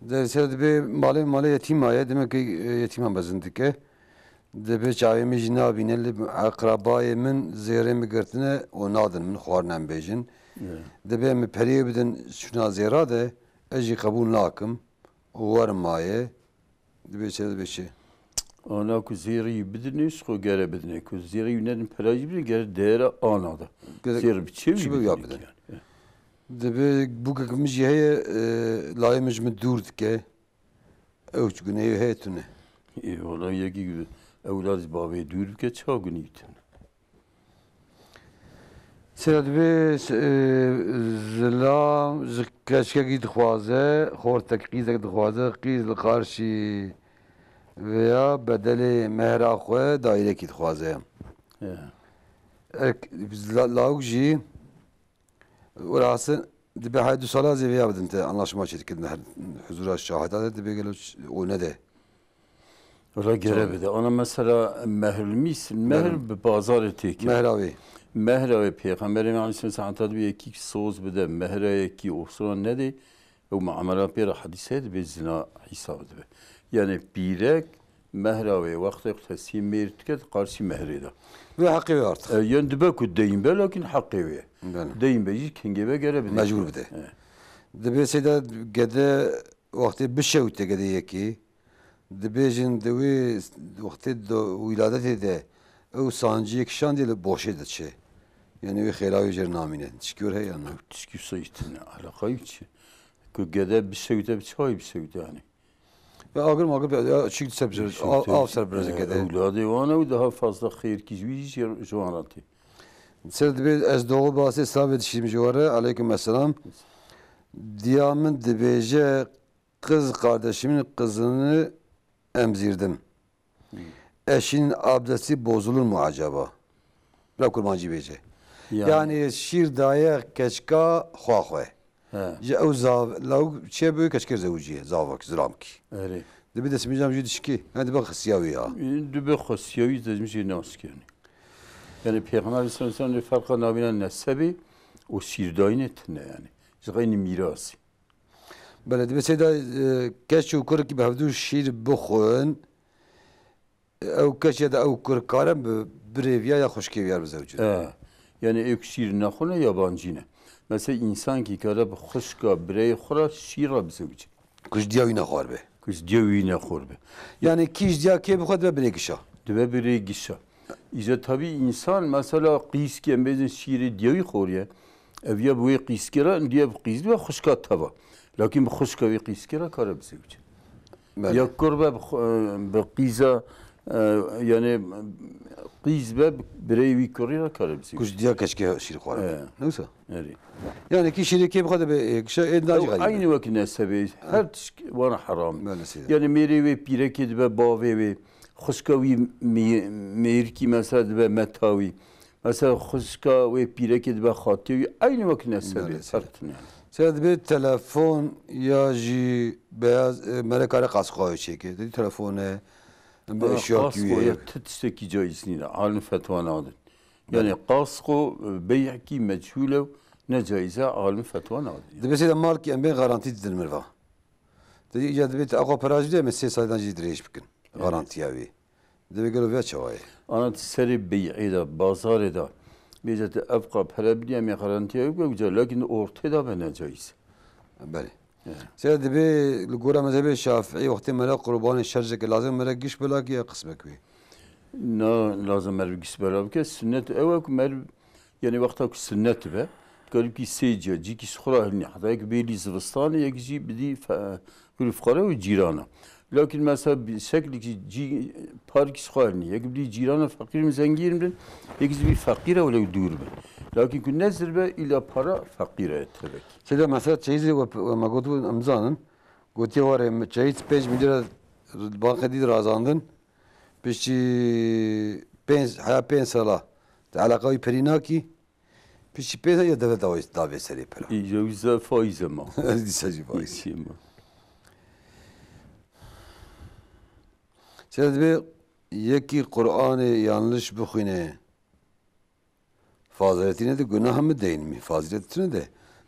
Derse dibê malê malê yetîma ye, demek ki e, yetîma mezin dike. Dibê çavê min jî nabîne li eqrabayê min zêrê min girtine û nadin min xwarin em bêjin. Evet. Dibê min periyê bidin şuna zêra de, ez jî qebûl nakim û werim maye. Dibê çi, dibê çi? Ana ku zêrî bidinê, ji xwe gere bidinê. Ku zêrî nedin pera jî bidin, gere değere ana de. Gere Zêr bi çi çi wî bi ya bidin bidin? yani? Dibê bûkek min jî heye, e, layê min ji min dûr dike. Ew çi gunehê heye tune. Ê, wala yekî ewlad ji bavê dûr bike, çawa gunî tune? Seyda dibê, e, zilam ji keçkekî dixwaze, xortek qîzek dixwaze, qîz li qarşî vêya bedelê mehra xwe dayîrekî dixwaze. Ya. Ek, la- lawik jî, welhasil, dibê haya du sala zê vêya bidin te, anlaşma çêdikin, her huzura şahida de dibê gelo ç- o nede. Wala gere Çawa? bide. Ana mesela mehrul mis, mehr Mehrul. bi bazarê têke. Mehra wê. Mehra wê Pêxemberê me aleyhisselam saeta dibê yekî soz bide, mehra yekî osura nedê, ew muamela pê re hadîse dibê zina hîsab dibe. Yani pîrek mehra wê wextê ku teslîm mêr dike di qarşî mehrê de. Wê heqê wê artık. E, yani dibe ku deyin be, lakin heqê wê. Belê. Deyin be jî kengê be gere bide. Mecbur bide. E. Dibê seyda gede wextê bişewite gede yekê, dibêjin di wê wextê do- wîladetê de ew sanciyê kişandî li boşê diçe. Yani wê xêla wê jêr namîne. Tişkî wêr heye yan na? Tişkî wisa jî tune. Eleqayî çi? Ku gede bişewite, bi çawa bişewite yani? Ya agir magir be, ya çîk ser bir, Bişewite, av, av ser bir e, gede. Ewladê wan ew daha fazla xêrkî ji wî jî ji wan re tê. Ser dibê ez doğu basê slavê dişîm ji were. Aleyküm esselam. Diya min dibêje, kız kardeşimin kızını emzirdim. Eşîn abdestî bozulur mu acaba? Bila kurmancî bêje. Yani. Yani şîr daye keçika xwe xwe. He. Ji ew zav, lawik çê bi keçikê zewiciye, zavak, zilamkî. Erê. Dibi desmîcam jî dişkî, ne dibe xisiya wî ya. Dibe xisiya wî desmîcê naskeni. Yani Peygamber sallallahu aleyhi ve sellem de ferqa navîna nesebi û şîrdayînê tine yani. Ji xeynî mîrasî. Belê, dibe seyda, e, keç û kurkî bi hevdû şîr bixwin, ew keç ya da ew kurk karin bi birê viya ya xwişkê viya re bizewicin. E, yani ew şîr nexwine yabancî ne. Mesela însankî kare bi xwişka bireyê xwe re şîr re bizewicin. Ku ji diya wî nexwar be. Ku ji diya wî nexwar be. Yani kî ji diya kê bixwe dibe birê gişa. Dibe birê gişa. Îca tabî însan mesela qîskî em bêjin şîrê diya wî xoriye. Ev ya bi wê qîskê re, diya bi qîz dibe xwişka teva. Lakin bi xwişka wê qîskê re kare bizewicin. Belê. Ya kur be bi xwe-, bi qîza, e, yani qîz be bireyê wî kurî re kare bizewicin. Ku ji diya keçikê şîr xwar be. E. Ne wisa? Erê. Yani kî şîrê kê bixwe dibe, e, kişa ê nacî Ew xerîb. Aynî wek nesebê, her tişt wana heram. Belê seyda. Yani mêrê wê pîrekê dibe bavê wê, xwişka wî mê-, mêrkî mesela dibe meta wî. Mesela xwişka wê pîrekê dibe xatê wî, aynî wek nesebê. Belê seyda. Her tune. Seyda dibe telefon ya jî beyaz, e, mere kare qasqayê çêke. Dibî telefon e, em bi Ha, eşya qasqo kî ya wê. Ti tiştekî caiz nîne. Alim fetwa nadin. Yani Belê. Qasqo, e, beyekî meçhûl e û ne caiz e, alim fetwa nadin. Dibe seyda malkî em bên garantî didin mirva. Te ya dibe te axwa pera jî de me sê saldan jî dirêj bikin. Evet. Garantiya wî. Dibe gelo vê çawa ye? Ana ti serê beyê de, bazarê de, bêje te evqa pere bidî em ê garantiya wî bike, uca lakin ortê de be ne caiz. Belê. Evet. Seyda dibe li gora mezhebê Şafîî wextê mere qurbanê şerjeke lazim mere giş be lakî ya qismek wî? Na, lazim mere giş bela bike. Sünnet ew e ku mere, yani wexta ku sünnet be, dikarî bikî sê ciya, cîkî ji xwe re hilnî. Heta yek bêlî zivistanê, yek jî bidî fe-, kulî fuqara û cîrana. Lakin mesela bi şeklekî cî, parkî ji xwe hilnî. Yek bidî cîrana feqîr in, zengîn bin, yek jî bî feqîr e welew dûr bin. Lakin ku nezir be, îla para feqîr e tevek. Seyda mesela çeyizê we, we me gotibû em zanin. Gotiye were me çeyiz pênc milyar bankê dî razandin. Piştî pênc, heya pênc sala te eleqa wî perî nakî. Piştî pênc sala ya devlet dawe, davê serê pera. Î, ya wî ze-, faiz e ma. Dîsa jî faiz. Îşê ma. Seyda dibe yekî Qur'anê yanlış bixwîne. Faziletî ne de gunah mi deyin mi? Fazilet tune de.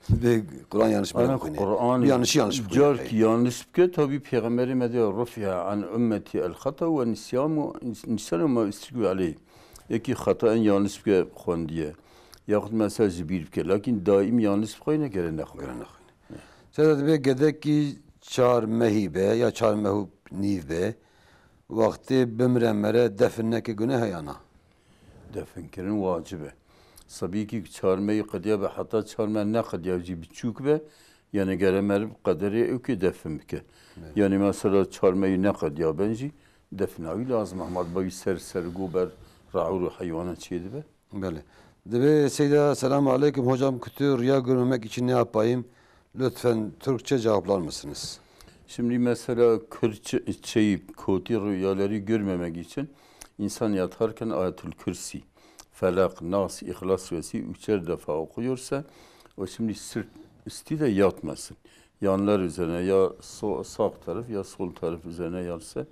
Be Kur'an yanlış Ana bile bixwîne. Kur'an Yanlış yanlış bixwîne. Car ki yanlış bike, tabi Peygamberê me de rufi'a an ümmeti el hata ve nisyan ve nisyan ve ma üstükü aleyh. Yekî hata en yanlış bike xwendiye. Yaxut mesela ji bîr bike. Lakin daim yanlış bixwîne gere nexwîne. Gere nexwîne. Seyda dibe gedekî çar mehî be ya çar meh û nîv be. Wextê bimre mere defin neke guneh e ya na? Definkirin wacib e. Sebîkî ku çar meyî qediya be, heta çar meh neqediya jî biçûk be, yani gere meriv qederê ewkê defin bike. Evet. Yani mesela çar meyî neqediya ben jî defina wî lazim e. Hema dibe wî ser, sergo ber re'ûr û heywana çêdibe. Belê. Dibe Seyda, selamu aleyküm hocam, kutu rüya görmemek için ne yapayım? Lütfen Türkçe cevaplar mısınız? Şimdi mesela Kürtçe, şey, kötü rüyaları görmemek için insan yatarken Ayetül Kürsi, Felak, Nas, İhlas suresi üçer defa okuyorsa, o şimdi sırt üstü de yatmasın. Yanlar üzerine ya so-, sağ taraf ya sol taraf üzerine yatsa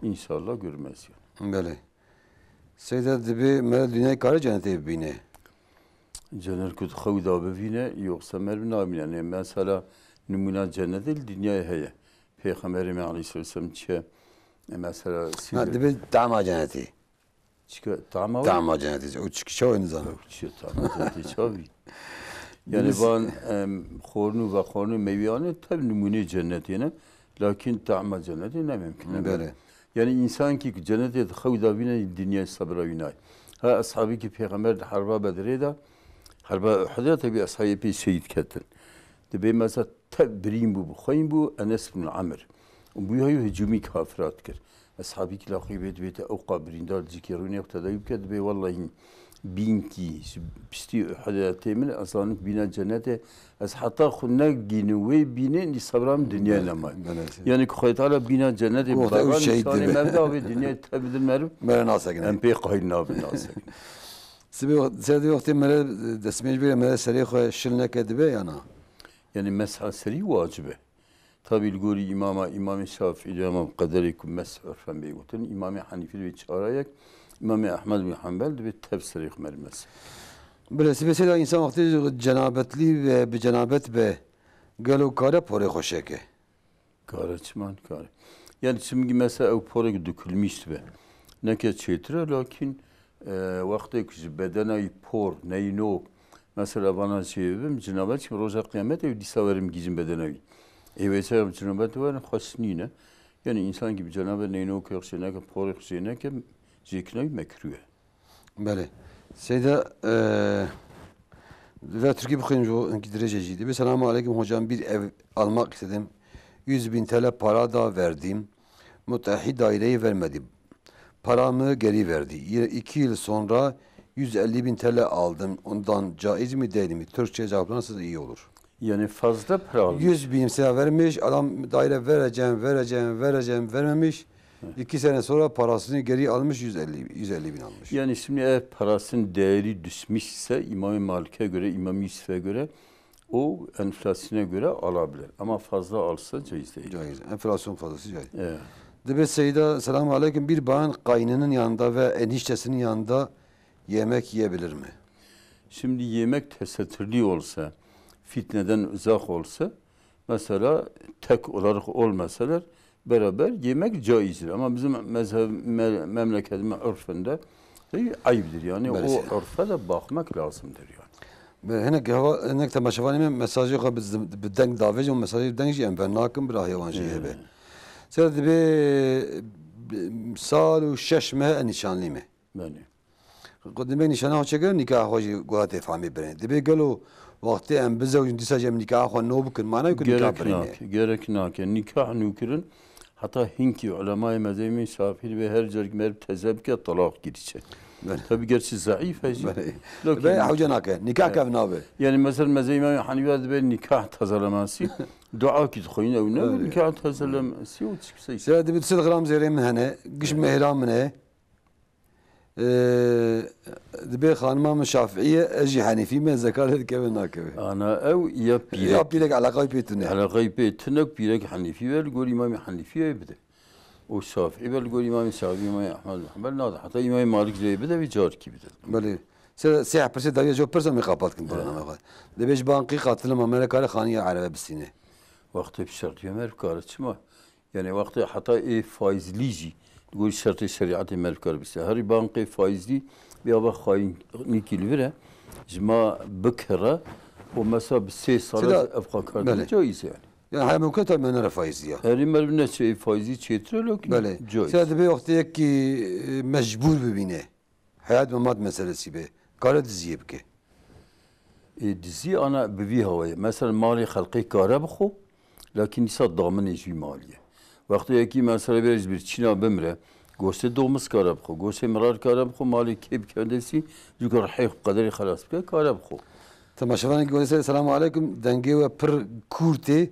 inşallah görmez yani. Belê. Seyda dibe mere dinyayê kare cenetê bibîne? Cennet ku di xew da bivîne, yoksa meriv nabîne. Yani mesela nimûna cennetê li dinyayê heye. Pêxemberê me aleyhisselam çi ye? E, mesela Ha, sîndir- dibe tama cenetê. Çike tama Tama cenetê. O çiki çawa nizana? Yok, çi tama cenetê çavi. Yani Dibe van, em, xornû ve xornû meyviyane tabi nimûnê cennetê ne. Lakin tama cennetê ne mümkün. Belê. Yani insan ki cennetê di xew da vîne dinyayê sebra wî nayê. Ha, eshabî ki Pêxember di herba Bedrê de, herba Uhudê de tabi eshabê pê şehîd ketin. Dibê mesela tev birîn bû, bi xweyîn bû, Enes bin Amir. Û bû heyo hicûmî kafira dikir. Eshabî ki laxî bê dibê te ewqa birîndar cîkê rûnê xwe tedawî bike, dibê wellahî Bînkî, ji piştî Uhudê tê min, ez zanim bîna cennetê, ez heta xwe negînim wê bînê, nî sebra min dinyayê nemaye. Belê. Yani ku Xwedê Teala bîna cennetê Ku wexta bi ew şehîd nîşanê dibe. me bida, wê dinyayê te bidin meriv, Mere nasekine. em pê qayîl nabin, nasekine. Sibê, serdê wextê mere destmêj bê, mere serê xwe şil neke dibe ya na? Yani mesha serî wacib e. Tabî li gorî îmama, îmamê Şafîî dibê, ama bi qederê ku mesh urfen bê gotin, îmamê Henîfî dibê çara yek, îmamê Ehmed bin Hanbel dibê tev serê xwe merî mesh. Belê, sibê seyda însan wextê cenabetlî ve bi cenabet be, gelo kare porê xwe şeke? Kare, çima nikare? Yani çimkî mesela ew porek dökülmüş dibe. Neke çêtir e, lakin, e, wextê ku ji bedena wî por, neynok, mesela vana jê bibim, cinabet çi roja qiyamete ew dîsa werim gîjin bedena wî. Ê wê çaxa bi cinabet werin xweş nîne. Yani însan ki bi cenabe neynok jê neke, porek jê neke, jêkirina wî mekruh e. Belê. Seyda, e, ve Türkçe bixwînim ji bo hinkî dirêj e jî. Dibê, "Selamun aleyküm hocam, bir ev almak istedim. Yüz bin T L para da verdim. Müteahhit daireyi vermedi. Paramı geri verdi. Yine iki yıl sonra yüz elli bin T L aldım. Ondan caiz mi değil mi? Türkçe cevaplarsanız iyi olur." Yani fazla para almış. Yüz bin mesela vermiş, adam daire vereceğim, vereceğim, vereceğim, vermemiş. Hı. İki sene sonra parasını geri almış, yüz elli, yüz elli bin almış. Yani şimdi ev parasının değeri düşmüş ise İmam-ı Malik'e göre, İmam Yusuf'e göre o enflasyona göre alabilir. Ama fazla alsa caiz değil. Caiz. Enflasyon fazlası caiz. Evet. Dibê Seyda, selamun aleyküm. Bir bayan kaynının yanında ve eniştesinin yanında yemek yiyebilir mi? Şimdi yemek tesettürlü olsa, fitneden uzak olsa, mesela tek olarak olmasalar, beraber yemek caizdir. Ama bizim mezheb, me-, memleketimiz örfünde de ayıptır. Yani Belê. o örfe de bakmak lazımdır yani. Belê, hinek hava, hinek temaşevanê me mesajê xwe bi zim-, bi deng davêjin û mesajê bi deng jî em ver nakin, bi rahiya wan jî Ee. hebe. Seyda, dibê, bi, sal û şeş meh e nîşanlî me. Belê. Qedimê nîşana xwe çêkirin, nîkaha xwe jî goha tê fehmê birin. Dibê gelo wextê em bizewicin, dîsa jî em nîkaha xwe nû bikin, manayê ku nîkah Gerek birîne. nake, gerek nake. Nîkah nûkirin, heta hinkî ulemayê mezhebê min Şafîî dibê her carek merv teze bike, telaq girî çe. Belê. Tabi gerçi zeîf e jî. Belê. Lakin Belê, hewce nake. Nîkah Evet. kev nabe. Yani mesela mezhebê Îmam Henîfe dibê nîkah tazelemasî, dua ki dixwîn ew ne, Belê. nîkah tazelemasî û çi kisey. Seyda, dibê du sed gram zêrê min hene, giş mehra min e. Ee, dibê xanima min Şafîî ye, ez jî Henîfî me, zekat lê dikeve nakeve? Ana ew ya pîrek. Ya pîrek eleqayî pê tune. Eleqayî pê tune, pîrek Henîfî be, li gor Îmamê Henîfî ye bide. Û Şafîî be, li gor Îmamê Şafîî, Îmamê Ehmed bin Hanbel nade. Heta Îmamê Malik jê bide, vê carkî bide. Belê. Sê, sê pirsê dawiya jo pirsa me qapat kin bername xwe. Dibê ji bankî qatilin ma me re kare xaniya erebe bistîne? Wextê bi şertiya me kare çima? Yani wextê heta ê faizlî jî li gorî şertê şerîetê me bikar bise. Herî bankê faizlî bi ava xayînîkî li vir e. Ji ma bikire û mesela bi sê sala Seyda, jî ev xakar belê. caiz e yani. Yani haya mumkin tabii menere faizlî ya. Herî meriv neçe ê faizlî çêtir e, lakin Belê. caiz. Seyda, dibê wextê yekî, e, mecbûr bibîne. Heyat memat meselesî be. Kare diziyê bike. Ê, dizî ana bi vî hawayê. Mesela malê xelqê kare bixwe, lakin dîsa daminê ji wî malî ye. Wextê yekî mesela bêre ji birçîna bimire, goştê domiz kare bixwe, goştê mirar kare bixwe, malê kê bikeve destî, ji ku rihê xwe qederê xelas bike, kare bixwe. Temaşevanê Golê Serê, selamu aleykum. Dengê we pir kûr tê.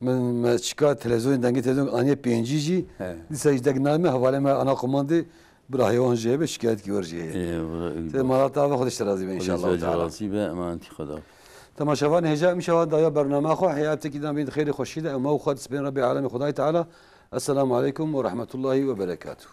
Min, me çika televizyonê, dengê televizyonê aniye pêncî jî. He. Dîsa jî deng name, hevalê me ana komandê, bi rahê wan jê be, şikayetkî wer jê heye. Ê, wala, ey, Te baş. Mala te ava, Xwedê ji te razî be, Xwedê înşallah ji te teala. razî be, emanetî Xweda. Temaşevan hêja, em şevan dawiya bernama xwe, heya têkî dan bên xêrê xweşî de, em û xwe dispên Rebbê Alemê Xwedayê Teala. Esselamu aleykum ve rahmetullahi ve berekatuh.